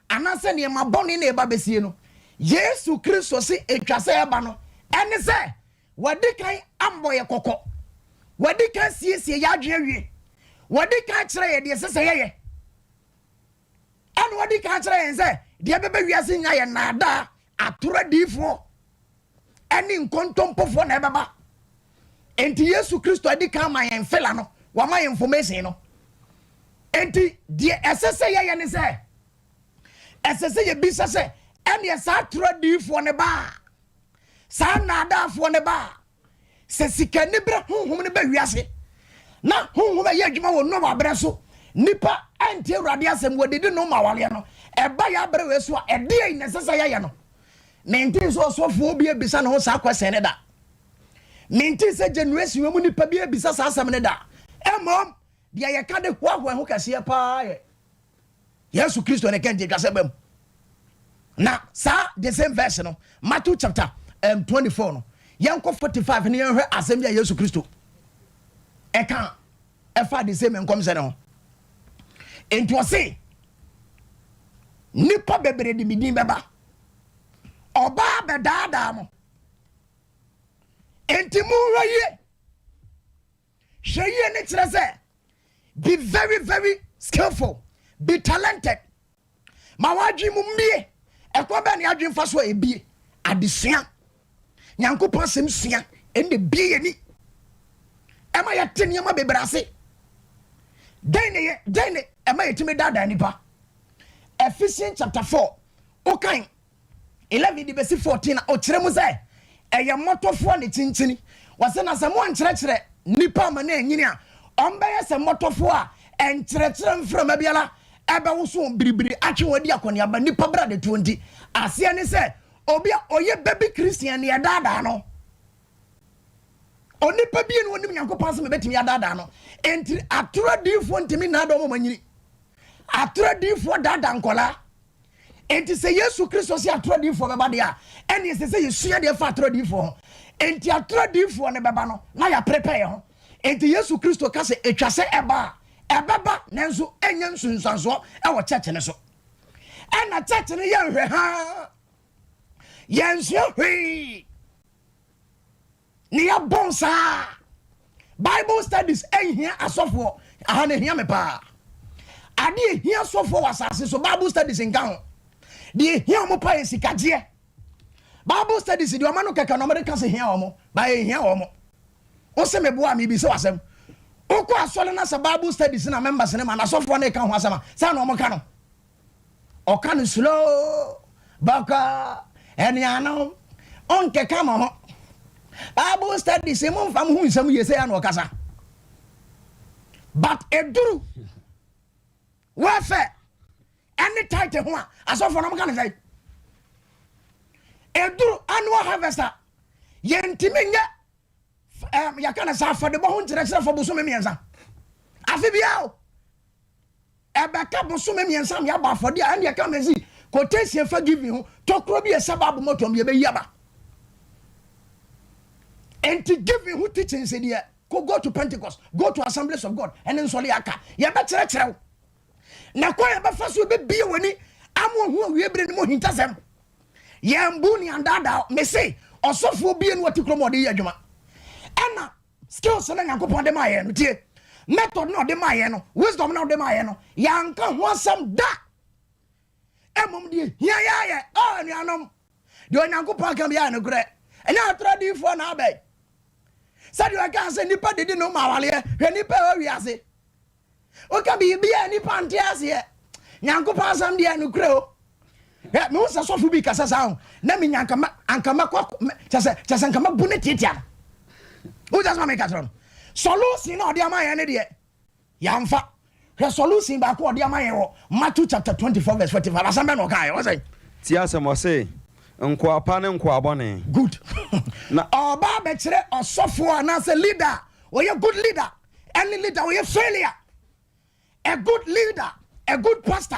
anaasɛ nneɛma bɔne na ɛba bɛsie no, Yesu Kristo se ɛtwa sɛ ɛba no, ɛne sɛ, Wadi kan abɔ yɛ kɔkɔ. Wadi kan siesie yɛ adwene awie. Wadi kan kyerɛ yɛ deɛ ɛsɛ sɛ yɛyɛ. Ɛna wadi kan kyerɛ yɛn sɛ deɛ ɛbɛbɛ wiase nyinaa yɛ nnaadaa, atoro adiyifoɔ ɛne nkontompofoɔ na ɛbɛba. Enti Yesu Kristo adi kan ma yɛn fila no, wama yɛn information no. Enti deɛ ɛsɛ sɛ yɛyɛ ne sɛ, ɛsɛ sɛ yɛbisa sɛ, ɛneɛ saa atoro adiyifoɔ no ba a, saa nnaadaafoɔ no ba a, sɛ sikaniberɛ honhom no ba wiase, na honhom ɛyɛ adwuma wɔ Noa berɛ so, nnipa antie Awurade asɛm, wɔdidi nom awareɛ no, ɛba yɛ aberɛ wei so a, ɛdeɛn na ɛsɛ sɛ yɛyɛ no? Mentee sɛ ɔsɔfoɔ bi abisa ne ho saa question no da. Mentee sɛ generation wei mu nipa bi abisa saa asɛm no da. Mmom, deɛ yɛka de hoahoa ho kɛseɛ paa yɛ Yesu Kristo ne kɛnti atwa sɛ ba mu. Na saa the same verse no, Matthew chapter 24 no, yɛnkɔ 45 ne yɛnhwɛ asɛm bi a Yesu Kristo ɛka ɛfa the same nkɔmhyɛ no ho. Enti ɔse, nnipa bebree de me din bɛba. Ɔbaa bɛdaadaa mo. Enti monhwɛ yie. Hwɛ yie ne kyerɛ sɛ be very very skillful, be talented. Ma w'adwene mu mmie. Ɛkwan bɛn na yɛadwene fa so a ebie? Adesua. Nyankopɔn asɛm sua ɛna ebie yɛn ani. Ɛma yɛte nneɛma bebree ase. Dɛn na yɛ dɛn na ɛma yɛtumi daadaa nipa? Ephesians chapter 4, wokan 11 de bɛsi 14 a, ɔkyerɛ mu sɛ ɛyɛ mmɔtɔfoɔ ne kyinkyini. Wɔsɛ na sɛ moankyerɛkyerɛ nnipa ama no anyini a, ɔmbɛyɛ sɛ mmɔtɔfoɔ a nkyerɛkyerɛ mframa biara ɛbɛwoso wɔn biribiri atwe wɔn adi akɔneaba nnipa bradetoɔ nti. Aseɛ ne sɛ obi a ɔyɛ baby Christian ne ɛdaadaa no. Onipa bi a onim Nyankopɔn asɛm ebetumi adaadaa no. Enti atoro adiyifoɔ ntumi nnaadaa wɔn a wɔanyini. Atoro adiyifoɔ daadaa nkwadaa. Enti sɛ Yesu Kristo sɛ atoro adiyifoɔ bɛba deɛ a, ɛne ɛsɛ sɛ yɛsua deɛ fa atoro adiyifoɔ ho. Enti atoro adiyifoɔ no bɛba no, na yɛaprepare yɛn ho. Enti Yesu Kristo ka sɛ ɛtwa sɛ ɛba a, ɛbɛba nanso ɛnyɛ nsunsuansoɔ ɛwɔ church no so. Ɛna church no yɛ nhwɛhaa. Yɛnsua hwee. Ne yɛbɔn saa. Bible studies ɛnhia asɔfoɔ. Aha na ɛhia me paa. Ade ɛhia asɔfoɔ wɔ asase so, Bible studies nka ho. Deɛ ɛhia wɔn paa yɛ sikagyeɛ. Bible studies deɛ ɔma no kɛkɛ na ɔmde ka sɛ hia wɔn, ba ɛhia wɔn. Wo se meboa a mebisa w'asɛm. Wokɔ asɔre na sɛ Bible studies na members ne ma na asɔfoɔ no ka ho asɛm a, saa na wɔn ka no. Ɔka no slow, bɔkɔɔ, anuanom, ɔnkeka mo ho. Bible studies mo nfa mo ho nsɛm yie sɛ ya na ɔkasa. But eduru welfare ɛne tithe ho a asɔfoɔ no ka no sɛ eduru annual harvest a yɛntumi nyɛ yɛka no sɛ afɔdebɔ ho nkyerɛkyerɛfoɔ bosome 3 afe biara o. Ɛbɛka bosome 3 ma yɛabɔ afɔdeɛ a, ɛnde ɛka mesi quotation fa giving ho, tokuro bi a ɛsɛ Bible mɔtɔm bi ɛbɛyi aba. Enti giving ho teachings deɛ, ko go to Pentecost, go to Assemblies of God, ɛne nsɔre aka, yɛbɛkyerɛkyerɛ wo. Na kwan yɛbɛfa so yɛbɛbie w'ani ama ohu awie bere no mu hintasɛm. Yɛn bu ne andaadaa, mese ɔsɔfoɔ bie no wɔte kurom a ɔde yɛ adwuma. Ɛna skills na Nyankopɔn de maa yɛn no, tie method na ɔde maa yɛn no, wisdom na ɔde maa yɛn no, yɛanka ho asɛm da. Mmom deɛ hia yɛayɛ, oh anuanom, deɛ Onyankopɔn aka biara nokorɛ, ɛnyɛ atorɔ adiyifoɔ na abɛn. Sɛdeɛ ɔkaa sɛ nnipa didi no ma awareɛ, hwɛ nnipa ɛwɔ wiase. Woka biribi a nnipa nte aseɛ. Nyankopɔn asɛm deɛ nokorɛ o. Hwɛ, mehu sɛ sɔfo bi kasa saa o, na menya anka ma anka mɛkɔ kyɛ sɛ kyɛ sɛ anka mɛbu ne tiatia no. Wogya sɛ ma meka kyerɛ no. Solution na ɔde ama yɛn ne deɛ yɛamfa. Hwɛ solution baako ɔde ama yɛn wɔ Matthew chapter 24 verse 45. Asɛm bɛn na ɔkaeɛ? Ɔsɛ. Tie asɛm, ɔse, nkoa pa ne nkoa bɔne. Good. Na ɔba abɛkyerɛ ɔsɔfoɔ anaasɛ leader a ɔyɛ good leader ɛne leader ɔyɛ failure. A good leader, a good pastor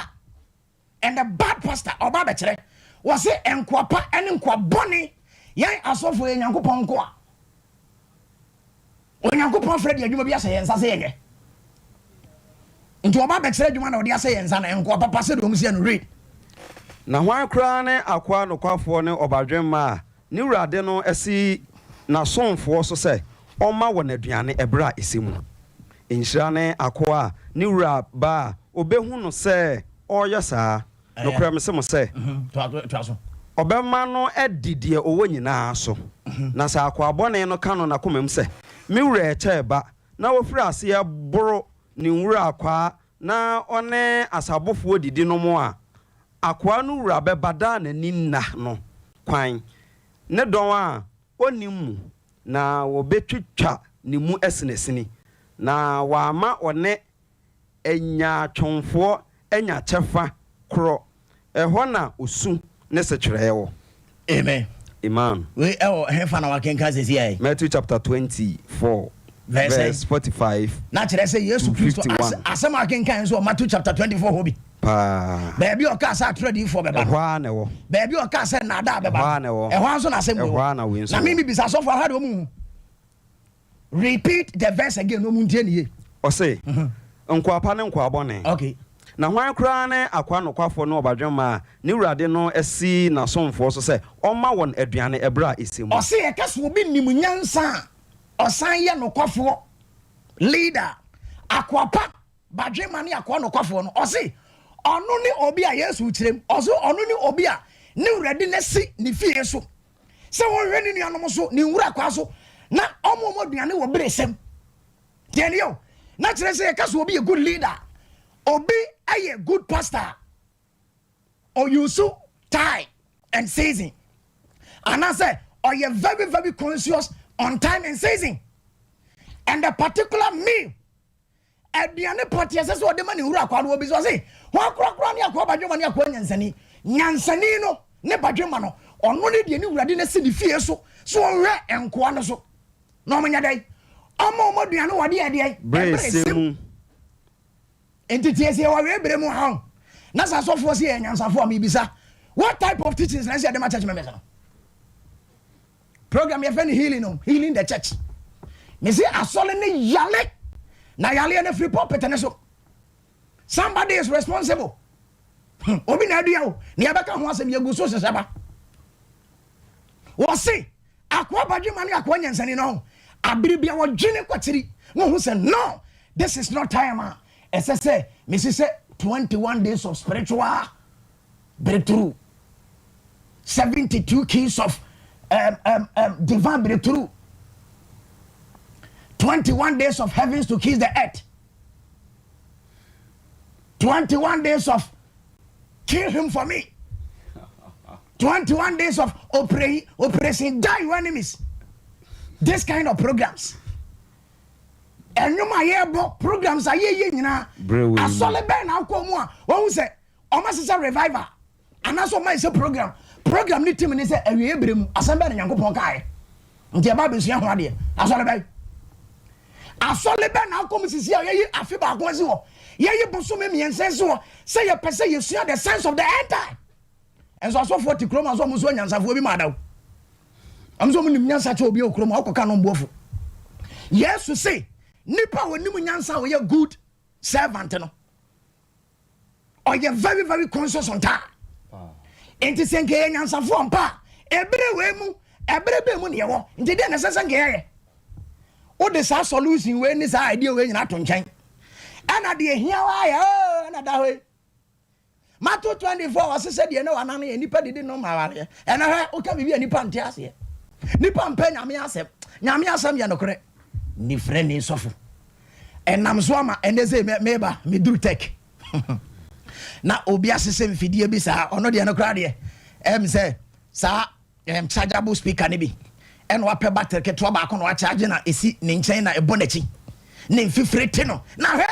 and a bad pastor. Ɔba abɛkyerɛ. Wɔse nkoa pa ne nkoa bɔne. Yɛn asɔfo yɛ Nyankopɔn nkoa. Onyankopɔn frɛ de adwuma bi ahyɛ yɛn nsa sɛ yɛnyɛ. Nti ɔba abɛkyerɛ adwuma na ɔde ahyɛ yɛn nsa no, nkoa papa sɛdeɛ wɔn si yɛ no. Read. Na hwan koraa ne akoa nokwafoɔ ne ɔbadwemma a ne wura de no asi N'asomfoɔ so sɛ ɔmma wɔn aduane ɛberɛ a ɛsɛ mu. Nhyira ne akoa a ne wura ba a ɔbɛhu no sɛ ɔreyɛ saa. Nokorɛ mese mo sɛ, ɔbɛma no adi deɛ ɔwɔ nyinaa so. Na sɛ akoa bɔne no ka no n'akomam sɛ, 'Me wura rekyɛ reba, na ɔfiri aseɛ boro ne nwurakwaa na ɔne asabofoɔ didi nom a, akoa no wura bɛba da a n'ani nna no kwan, ne dɔn a ɔnnim mu, na wɔbɛtwitwa ne mu asinasini, na wama ɔne anyaatwomfoɔ anya kyɛfa korɔ, ɛhɔ na osu ne setwerɛeɛ wɔ. Amen. Amen. Wei ɛwɔ hefa na wakenkan sɛsi ayɛ? Matthew chapter 24 verse 45. Na kyerɛ sɛ Yesu Kristo asɛm a akenkan nso wɔ Matthew chapter 24 hɔ bi. Paa. Baabi a ɔkaa sɛ atoro adiyifoɔ bɛba no. Ɛhɔ ara na ɛwɔ. Baabi a ɔkaa sɛ nnaadaa bɛba no. Ɛhɔ ara na ɛwɔ. Ɛhɔ ara nso na asɛm wei wɔ. Ɛhɔ ara na wei nso wɔ. Na me mebisa asɔfoɔ aha deɛ wɔn nhu. Repeat the verse again na wɔn ntie ne yie. Ɔse, Nkoa pa ne nkoa bɔne. Okay. Na hwan koraa ne akoa nokwafoɔ ne ɔbadwemma a ne wura de no asi n'asomfoɔ so sɛ ɔmma wɔn aduane ɛberɛ a ɛsɛ mu? Ɔse yɛka sɛ obi nim nyansa a, ɔsan yɛ nokwafoɔ, leader, akoa pa, badwemma ne akoa nokwafoɔ no. Ɔse ɔno ne obi a Yesu kyerɛ mu, ɔse ɔno ne obi a ne wura de no asi ne fie so sɛ ɔnhwɛ ne nuanom so, ne nwura so, na ɔmo ɔmo aduane wɔ bere sɛm. Deɛ ne yɛ na kyerɛ sɛ yɛka sɛ obi yɛ good leader, obi yɛ good pastor, ɔuse time and season, anaasɛ ɔyɛ very very conscious on time and season and the particular meal, aduane pɔte ɛsɛ sɛ ɔde ma ne wura kwa no. Obi sɛ ɔse wɔn akorakora ne akoa badwema ne akoa nyansani. Nyansani no ne badwema no, ɔno ne deɛ ne wurade no si ne fie so ɔnhwɛ nkoa no so na ɔmo nyɛ dɛn? Ɔmo aduane wɔde ɛdeɛ berɛ sɛ mu. Nti tie, sɛ yɛwɔ awie berɛ mu ha na sɛ asɔfoɔ sɛ yɛ nyansafoɔ a, mebisa, what type of teachings na ɛsɛ yɛde ma church members no? Program yɛfɛ no healing no, healing the church. Mesi asɔre ne yale na yaleɛ no firi pulpit ne so. Somebody is responsible. Obi na adua o na yɛbɛka ho asɛm. Yɛgu so hyehyɛ ba. Wɔse akoa badwema ne akoa nyansani no, abere bia wɔdwene kɔkyiri na wɔhu sɛ no, this is not time a ɛsɛ sɛ mesi sɛ 21 days of spiritual breakthrough, 72 keys of divine breakthrough, 21 days of heavens to kiss the earth, 21 days of kill him for me, 21 days of operation die your enemies. This kind of programs, ɛnwom a yɛbɔ, programs a yɛyɛ nyinaa, asɔle bɛn na akɔ mu a wɔn sɛ ɔmo asesɛ revival anaasɛ ɔmo ayɛ sɛ program ne team ne sɛ awie ebere mu asɛm bɛn na Nyankopɔn kaeɛ nti ɛba abɛsua ho adeɛ? Asɔre bɛn, asɔle bɛn na akɔ mu sisi a yɛyi afe baako asi hɔ, yɛyi bosome 3 si hɔ sɛ yɛpɛ sɛ yɛsua the sense of the end time? Ɛnso asɔfoɔ te kurom a sɛ ɔmo nso anyansafoɔ bi ma adaw, ɔmo nso ɔmo nim nyansa kyɛ obi wɔ kurom a ɔkɔka no mboafo. Yesu se nipa a onim nyansa a ɔyɛ good servant no, ɔyɛ very very conscious on time. Nti sɛ nka yɛ nyansafoɔ mpa a, ebere wei mu, ebere bɛɛ mu ne yɛwɔ, nti deɛ na ɛsɛ sɛ nka yɛyɛ, wode saa solution wei ne saa idea wei nyinaa to nkyɛn, ɛna deɛ hia wa ayɛ oo, ɛna da hɔ yi Matthew 24, ɔse sɛ deɛ ne wana no yɛ nipa didi no ma awareɛ. Ɛna hwɛ, woka biribi a nipa nte aseɛ, nipa mpɛ Nyame asɛm. Nyame asɛm yɛ nokorɛ. Nifrɛ ne sɔfo ɛnam so ama ɛnɛ sɛ meba meduru tech na obi ahyehyɛ mfidie bi saa. Ɔno deɛ no koraa deɛ, ɛm sɛ saa chargeable speaker no bi ɛna wapɛ battery ketewa baako na wakyagye na ɛsi ne nkyɛn na ɛbɔ n'akyi ne mfifire te no. Na hwɛ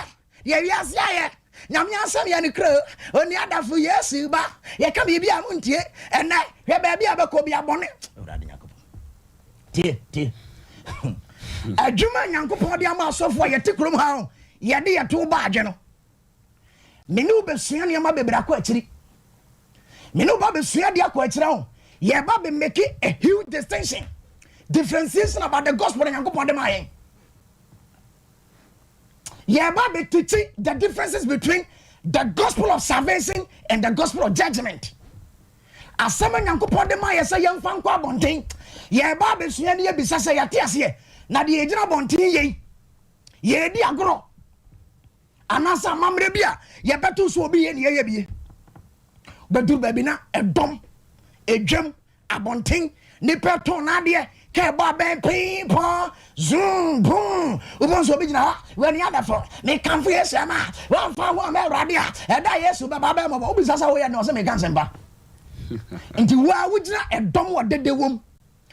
deɛ wiase ayɛ. Nyame asɛm yɛ no kuro oni adafo. Yesu ba yɛka biribi a montie. Ɛnɛ hwɛ baabi a bɛkɔ bi abɔne. Awurade Nyankopɔn, tie, tie adwuma Nyankopɔn de ama asɔfoɔ a yɛte kurom ha o. Yɛde yɛto ba adwe no, mene wo bɛsua nneɛma bebree akɔ akyiri. Mene wo ba bɛsua de akɔ akyiri ho. Yɛba bɛ make a huge distinction, differentiation about the gospel na Nyankopɔn de ma yɛn. Yɛba bɛ teach the differences between the gospel of salvation and the gospel of judgment. Asɛm a Nyankopɔn de ma yɛ sɛ yɛmfa nkɔ abɔnten. Yɛreba abɛsua ne yɛbisa sɛ yɛate aseɛ na deɛ yɛgyina abɔnten yei yɛredi agorɔ anaasɛ amammerɛ bi a yɛbɛto so obi yɛ ne yɛyɛ bie. Bɛduru baabi na ɛdɔm edwam abɔnten nipa tɔn n'adeɛ kɛ ɛbɔ abɛn pii pɔn zoom boom, wobɛhu sɛ obi gyina hɔ w'ani adafo, mekamfo Yesu ama wɔmfa ho ama Awurade a ɛda Yesu bɛba bɛn mɔbɔ. Wobisa sɛ woyɛ ne ɔsɛ meka nsɛmpa, nti wo a wogyina ɛdɔm wɔ dede wom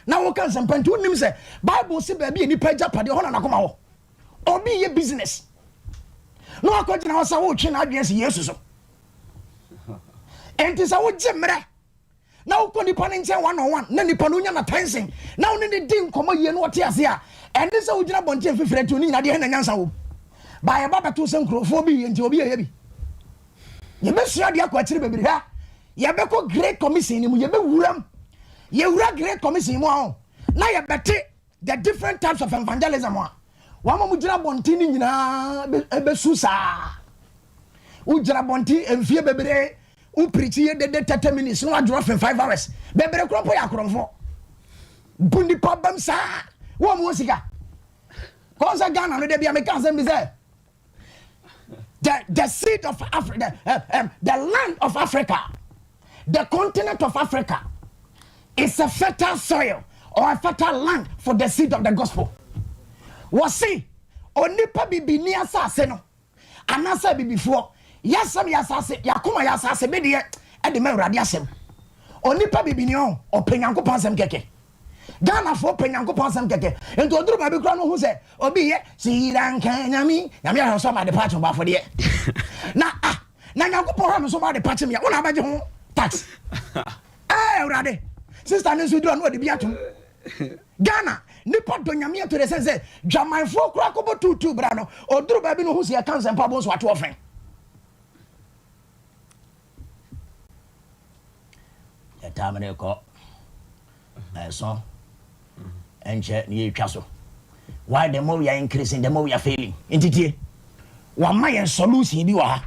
na woka nsɛmpa, nti wonim sɛ Bible sɛ baabi a nipa agyapadeɛ hɔ na nakoma wɔ. Obi yɛ business na wakɔgyina hɔ sɛ wotwe n'adwene si Yesu so. Enti sɛ wogye mmerɛ na wokɔ nipa no nkyɛn one on one na nipa no wonya na tension na wone ne di nkɔmmɔ yie na ɔte ase a, ɛne sɛ wogyina bɔnten mfifiri ati ne nyina deɛ na nyansa wɔ ba yɛba bɛto sɛ nkurɔfoɔ bi yɛ nti obi yɛyɛ bi. Yɛbɛsua deɛ akɔ akyiri bebree ha. Yɛbɛkɔ Great Commission no mu, yɛbɛwuram, yɛwura Great Commission mu a na yɛbɛte the different types of evangelism a wɔn a wɔgyina abɔnten no nyinaa bɛsu saa. Wogyina abɔnten mfie bebree, wopirikyi yɛ dede 30 minutes na wadworɔ fɛ 5 hours bebree korɔ mpo yɛ akorɔmfoɔ bu nipa bam saa. Wɔn mu wɔ sika kɔn sɛ Ghana no de bia meka asɛm bi sɛ the seed of Africa, the land of Africa, the continent of Africa is a fertile soil or a fertile land for the seed of the gospel. Wɔsi onipa bibini asase no anaasɛ bibifoɔ yasɛm yɛ asase, yakoma yɛ asase bi deɛ ɛde ma Awurade asɛm. Onipa bibini ɔn ɔpɛ Nyankopɔn asɛm kɛkɛ. Ghanafoɔ pɛ Nyankopɔn asɛm kɛkɛ, nti ɔduru baabi koraa no ho sɛ obi yɛ siira nka Nyame, Nyame ahwɛ so ama ade pa akye bɔ afɔdeɛ na ah na Nyankopɔn hwɛ me so ma ade pa kye me a, wona abɛgye ho tax. Ɛɛ, Awurade sister ne nso duru a na ɔde bi atom. Ghana nipa dɔ Nyame ato de sɛ dwamanfoɔ koraa kɔbɔ tuutuu bra no, ɔduru baabi no ho sɛ yɛka nsɛmpa bo nso ato ɔfɛn. Yɛtaa mene kɔ ɛso ɛnkyɛ ne yɛtwa so. Why? The more we are increasing, the more we are failing. Nti tie, wama yɛn solution bi wɔ ha,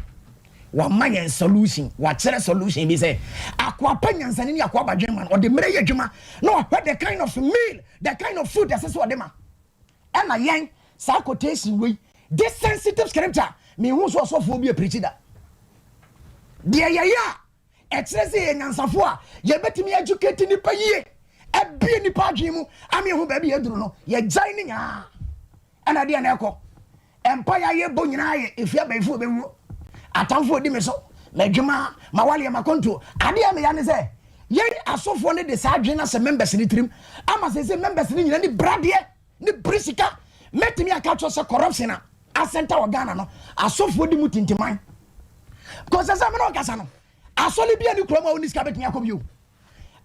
wama yɛn solution, wakyerɛ solution bi sɛ akoa pa nyansani ne akoa badwen ma no ɔde mmerɛ yɛ adwuma na wahwɛ the kind of meal, the kind of food ɛsɛ sɛ ɔde ma. Ɛna yɛn saa quotation wei, this sensitive scripture, mehu so ɔsɔfoɔ bi apirikyi da deɛ yɛyɛ a ɛkyerɛ sɛ yɛ nyansafoɔ a yɛbɛtumi educate nipa yie, ɛbie nipa adwene mu ama yɛhu baabi yɛduru no. Yɛgyae ne nyinaa ɛna deɛ na ɛkɔ mpa yɛ ayɛ bɔ nyinaa yɛ efi abɛnfo bɛwuo, atamfo odi mi so, mɛdwuma ma waleɛ ma kɔntuo. Adeɛ a meya ne sɛ yɛn asɔfoɔ no de saa adwene no asɛ members ne tirim ama sɛ members ne nyina ne bradeɛ ne bere sika. Mɛtumi aka kyerɛ sɛ corruption a asɛnta wɔ Ghana no, asɔfoɔ di mu tintiman because sɛ mene ɔkasa no, asɔre bi a ne kurom a woni sika bɛtumi akɔ bio.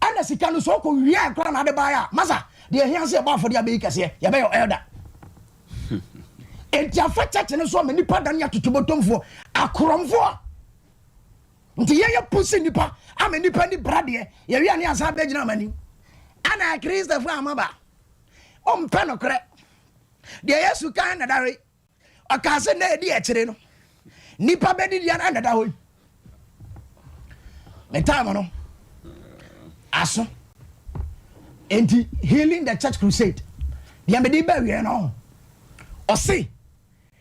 Ɛna sika no so ɔkɔ wia kora na ade baeɛ a masa deɛ ɛhia sɛ yɛbɔ afɔdeɛ abɛyi kɛseɛ, yɛbɛyɛ elder. Enti afa church no so ama nipa dane atotobotomfoɔ, akorɔmfoɔ. Nti yɛyɛ pusi nipa ama nipa ni bradeɛ, yɛwia ne asan bɛgyina ama ni ana Kristofoɔ amaba ɔmpɛ nokorɛ. Deɛ Yesu kan na da hɔ yi, ɔkaa sɛ na ɛdi akyire no nipa bɛdidi ana na da hɔ yi. Ne time no aso, nti Healing the Church Crusade deɛ mede ba wie no, ɔse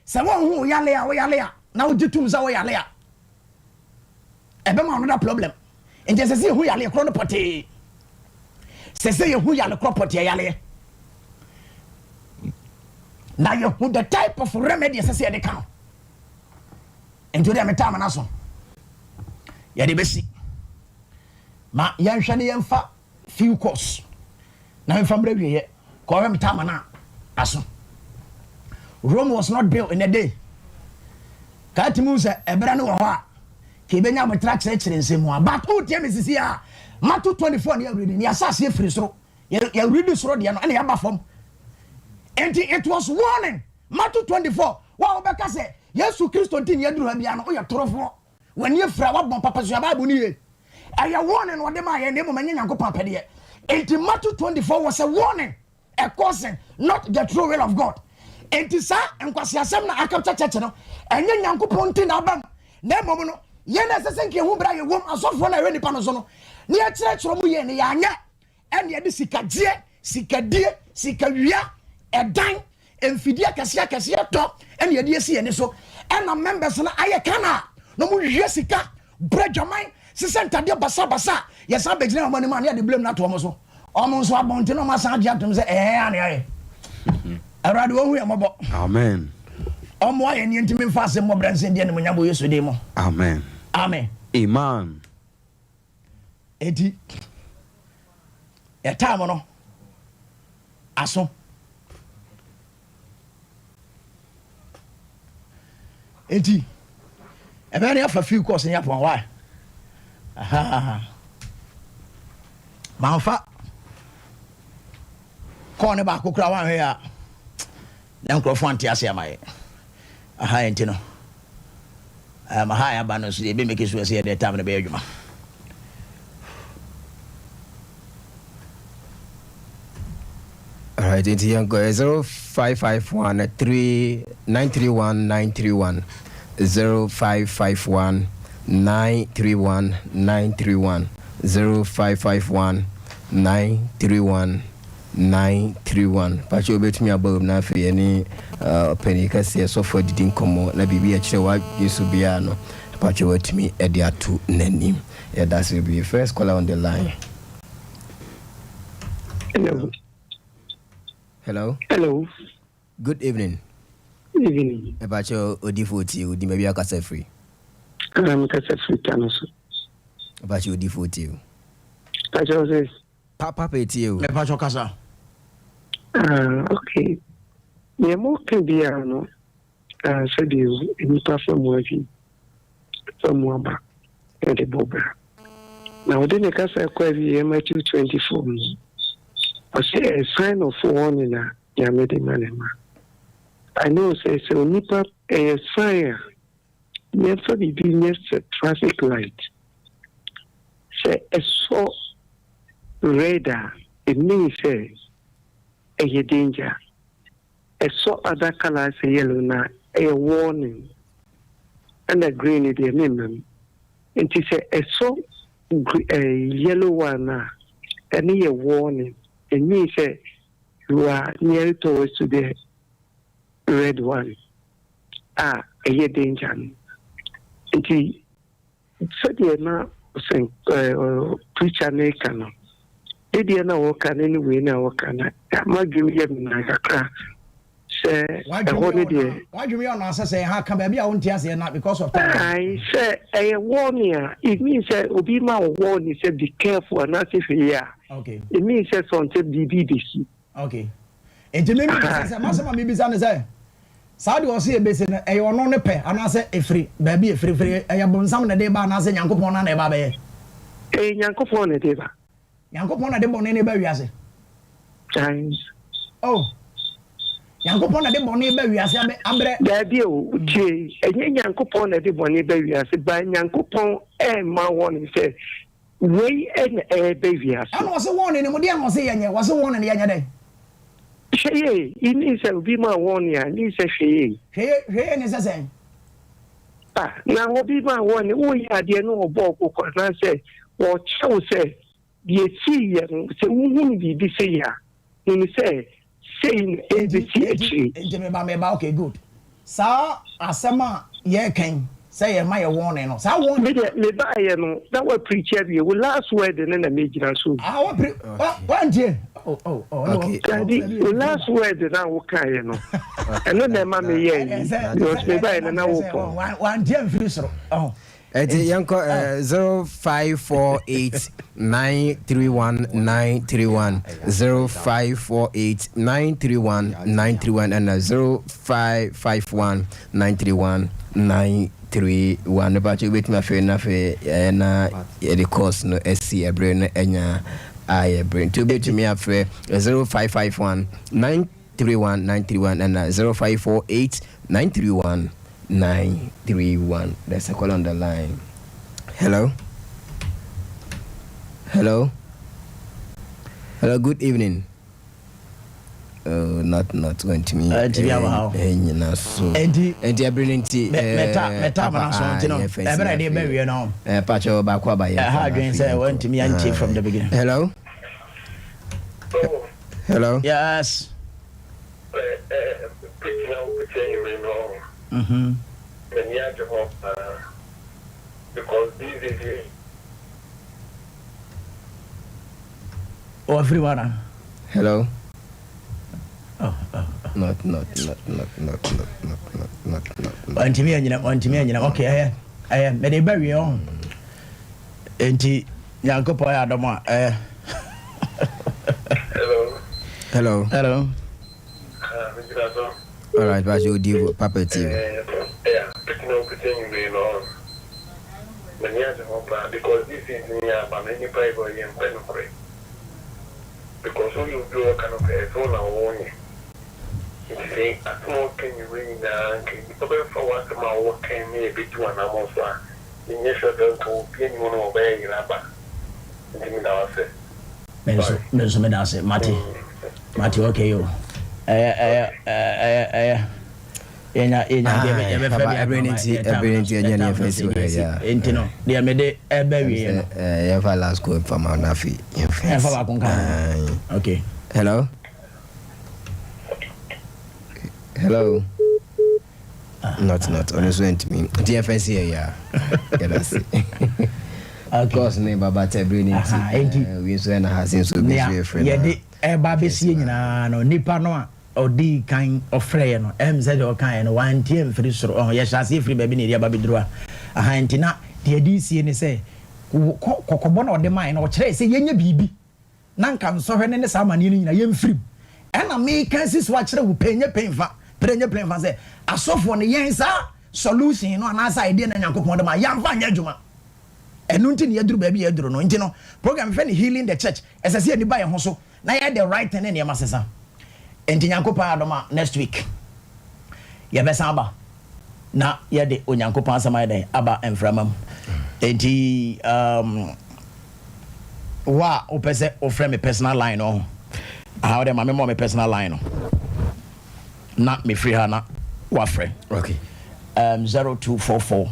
sɛ wɔnho wo yale a woyale a na wogye tom sɛ woyale a, ɛbɛma another problem. Nti ɛsɛ sɛ yɛhu yale korɔ no pɔtee, sɛ yɛhu yale korɔ pɔtee yaleɛ na yɛhu the type of remedy ɛsɛ sɛ yɛde ka no. Nti wode metaa no so yɛde bɛsi ma yɛnhwɛ ne yɛmfa few course na yɛmfa mmerɛ wieɛ kɔhwɛ metaa ma no aso. Rome was not built in a day. Kaa tumi sɛ ɛberɛ no wɔ hɔ a ka ɛbɛnya abotra kyerɛkyerɛ nsɛm mu a, but wotie me sisi a, Matthew 24 ne yɛweredi ne yɛasase afiri soro, yɛweredi soro deɛ no ɛne yɛaba fam. Enti it was warning. Matthew 24 wa a wobɛka sɛ Yesu Kristo nti ne yɛduru ha bia no, woyɛ torofoɔ, w'ani afira, woabɔ papasua. Bible no ye, ɛyɛ warning na ɔde maa yɛn na mmom ɛnyɛ Nyankopɔn apɛdeɛ. Enti Matthew 24 was a warning, a caution, not the true will of God. Enti saa nkwasiasɛm na aka kyɛkyɛkyɛ no, ɛnyɛ Nyankopɔn nti na abam, na mmom no yɛn a ɛsɛ sɛ nka yɛhu berɛ a yɛwom, asɔfoɔ no a ɛhwɛ nipa no so no ne yɛkyerɛkyerɛ mu yie no, yɛanyɛ. Ɛne yɛde sikagyeɛ. Sikadie, sikawia, ɛdan, mfidie akɛseɛ akɛseɛ tɔ ɛna yɛde asi yɛn ani so. Ɛna members no ayɛ kan a na wɔn wia sika, brɛ dwaman, sesɛ ntadeɛ basabasa a yɛsan bɛgyina wɔn anim a na yɛde blame no ato wɔn so. Wɔn nso abɔnten na wɔn asan agye atom sɛ ɛɛ a na yɛayɛ. Awurade wɔn hu yɛn mmɔbɔ. Amen. Ɔmmoa yɛn ne yɛntumi mfa asɛm mmɔbrɛ nsɛn di animuonyam wɔ Yesu din mu. Amen. Amen. Amen. Enti yɛ time no aso. Enti ɛbɛyɛ ne afa few course ne apɔn why? Aha. Manfa kɔɔ ne baako koraa wanhwɛ a Na nkurɔfoɔ ante ase ama yɛ. Aha nti no, um, aha a yɛaba no nso yɛbɛ make sure sɛ yɛde time no bɛyɛ adwuma. Alright, nti yɛnkɔ 0551 3 931 931 0551 931 931 0551 931 931 Pakyɛ wobɛtumi aba wom na afei yɛne ɔpanin kɛseɛ sɔfo adidi nkɔmmɔ na biribi a ɛkyerɛ w'adwene so biara no pakyɛ watumi de ato n'anim. Yɛda ase bebree. First caller on the line. Hello. Hello. Hello. Good evening. Evening. Mepakyɛ odifo tie wo din baabi akasa firi. Ana mekasa firi Tano so. Mepakyɛ odifo tie wo. Pakyɛ wo sɛ. Pa papa etie o. Mepakyɛw kasa. Ah ok deɛ moka biara no ah sɛdeɛ nnipa fa mu adwene fa mu aba na ɛde bɔ bra na ɔde ne kasa kɔ awieɛ Matthew 24 mu ɔsɛ a sign of warning a Nyame de ma ne ma I know sɛ sɛ onipa ɛyɛ sign a Yɛmfa biribi nyɛ sɛ traffic light. Sɛ ɛsɔ red a, it means sɛ ɛyɛ danger. Ɛsɔ other colour sɛ yellow no a, ɛyɛ warning. Ɛna green no deɛ memma mu. Nti sɛ ɛsɔ yellow one no a, ɛno yɛ warning. It means sɛ you are nearing towards to the red one. a ɛyɛ danger no. Nti sɛdeɛ na sɛ preacher no reka no, ne deɛ na ɔreka no ne wei na ɔreka no, m'adwene yɛ me naa kakra sɛ ɛhɔ no deɛ. W'adwene yɛ ɔnaa sɛ sɛ ha ka baabi a wonte aseɛ na because of time. Ae sɛ ɛyɛ warning a, it means sɛ obi ma wo warning sɛ be careful anaasɛ hwɛ yie a, it means sɛ sɛ ɔnkyɛ biribi bɛsi. Okay. Nti me mebisa sɛ, m'asɛm a mebisa ne sɛ, saa deɛ ɔse ɛbɛsi no, ɛyɛ ɔno ne pɛ anaasɛ ɛfiri baabi ɛfiri firi, ɛyɛ bonsam na ɛde ba anaasɛ Nyankopɔn no na ɛba abɛyɛ? Ɛyɛ Nyankopɔn na ɛde ba. Nyankopɔn na ɛde bɔne no ba wiase? Aane. Oh, Nyankopɔn na ɛde bɔne ba wiase abɛ, abrɛ. Daabi o, tie, ɛnyɛ Nyankopɔn na ɛde bɔne ba wiase, but Nyankopɔn ɛmma wɔne sɛ Wei na ɛreba wiase. Ɛna ɔse wɔne no mu deɛ na ɔse yɛnyɛ? Ɔse wɔne no yɛnyɛ dɛn? Hwɛ yie, it means sɛ obi ma wɔne a, it means sɛ hwɛ yie. Hwɛ yie, hwɛ yie ne sɛ sɛn? Ah, na obi ma wɔne, woyɛ adeɛ na ɔbɔ wo kɔkɔ anaasɛ ɔkyerɛ wo sɛ deɛ ɛsiiɛ no, sɛ wohunu biribi sei a, hunu sɛ sei na ɛrebɛsi akyire. Nti meba meba okay good saa asɛm a yɛreka yi sɛ yɛma yɛ warning no saa warning. Me deɛ me baayɛ no na wa preach awie wo last word no na me gyina so. Ah wa pre wa wantie oh oh oh. Okay. Dabi wo last word na wo kaeɛ no ɛno na ɛma me yɛ yi because me baayɛ no na wo pɔn. Wantie mfiri soro oh. Ɛnti yɛnkɔ eh, 0548 931 931 0548 931 931 ɛna 0551 931 931 no bakyɛ wobɛtumi afei no afei ɛyɛ na yɛde course no asi ɛbere no anya ayɛ bere nti wobɛtumi afrɛ 0551 931 931 ɛna 0548 931 931 there's a call on the line hello hello hello good evening oh, not not wantumi Ɛntumi ama ha o. nyina so Ɛnti ɛnti ɛbere no nti mɛta mɛta amana so nti no ɛbɛrɛ de bɛwie no pakyɛ baako aba yɛ ɛha adwene sɛ wantumi antie from the beginning. Hello. Hello. Yes. Wafiri hɔ ana? Hello. Oh, oh, oh. Not, not, not, not, not, not, not, not, not, not. Ɔntumi anyina, ɔntumi anyina. Okay, ɛyɛ, ɛyɛ. Mede ba wie ɔho. Enti Nyankopɔn yɛ adom a, ɛyɛ. Hello. Hello. Hello. Ah, me gyina so. All right, Pastor Odivo, Papa TV. Eh, yeah, picking up picking you may know. Many as a home because this is near but many people in Penukre. Because all you do kind of a phone or only. Nti sɛ asɛm a woka anwummerɛ nyinaa nka nnipa bɛfa w'asɛm a woka ne ɛbɛdi w'anammɔn so a, menyɛ sure sɛ nka obi ani hɔ no ɔbɛyɛ yere aba. Nti meda wo ase. Me nso me nso meda ase mate mate okay yo ɛyɛ ɛyɛ ɛyɛ ɛyɛ yɛnya yɛnya deɛ bɛ yɛbɛfɛ bi ɛbɛrɛ ne nti ɛbɛrɛ ne nti ɛnyɛ ne yɛfɛ si wɔ yɛ nti no deɛ mede ɛbɛ wie no yɛmfa last call mfa ma na afei yɛmfa yɛmfa baako nka ho okay hello hello not not ɔno nso ntumi nti yɛmfa nsi yɛ yɛ a yɛda ase course ne baba tɛ bere ne nti wi nso ɛna ha se nso obi nso yɛ frɛ yɛde ɛba abɛsie nyinaa no nipa no a ɔdi kan ɔfrɛɛ no ɛm sɛ deɛ ɔkaeɛ no wantie mfiri soro ɔho yɛhyɛ aseɛ firi baabi na yɛde aba bɛduru a aha nti na deɛ ɛde sie ne sɛ kɔkɔbɔ na ɔde maeɛ no ɔkyerɛɛ sɛ yɛnyɛ biribi na nka nsɔhwɛ no ne saa amaneɛ no nyinaa yɛmfiri mu. Ɛna meka asi so akyerɛ wo pɛn nyɛ pɛn fa, pere nyɛ pere mfa sɛ, asɔfoɔ no yɛn saa solution no anaasɛ idea no a Nyankopɔn de ma yɛamfa anyɛ adwuma. Ɛno nti na yɛaduru baabi a yɛaduru no. Nti no, program yɛfrɛ no Healing the Church, ɛsɛ sɛ yɛn ani ba yɛn ho so na yɛyɛ the right thing ne nneɛma sesa. Nti Nyankopɔn adom a next week yɛbɛsan aba na yɛde Onyankopɔn asɛm ayɛ dɛn aba mframa mu. Nti um, Wo a wopɛ sɛ wofrɛ me personal line no ɔho aha wode ma me mmɔ me personal line no na mefiri ha na wafrɛ. Okay. 0244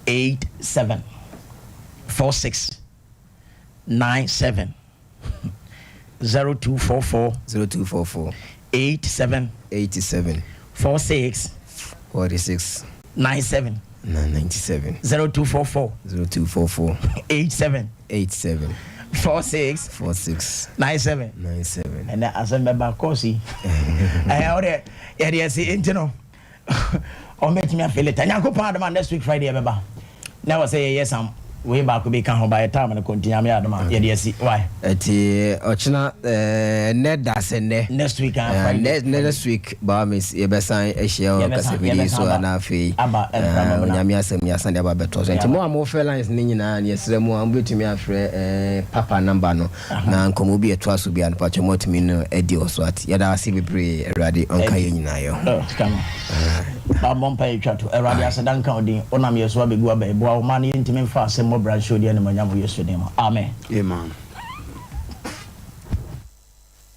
87 46 97 0244 0244 87 87 46 46 97 97 0244 0244 87 87 46 46 97 97. Ɛnɛ asɛm bɛba kɔɔso yi ɛyɛ wo deɛ yɛde asi nti no ɔmbɛtumi afei later Nyankopɔn adom a next week Friday yɛbɛba na ɛwɔ sɛ yɛyɛ some wei baako bi ka ho ba yɛ time no kɔ nti Nyame adom a yɛde asi why. Ɛti ɔkyena ɛnɛ da sɛ nnɛ. Next week ah Friday. Next next week by all means yɛbɛsan ahyia wɔ kasafidie yi so na afei Onyame asɛm yɛasan de aba abɛtoa so. Nti mo a mofrɛ lines no nyinaa no yɛsrɛ mo a mobɛtumi afrɛ papa number no na nkɔmmɔ bi ɛtoa so biara no pakyɛ moatumi no adi wɔ so ate. Yɛda ase bebree Awurade ɔnka yɛn nyinaa yɛ ho. Bɔ mpaeɛ twa to. Awurade aseda nka wo din, wonam yɛn so abɛgu aba yi. Boa wo mma no yɛntumi mfa asɛm mmɔ bra nhyɛ wo din animuonyam wɔ Yesu din mu. Amen. Amen.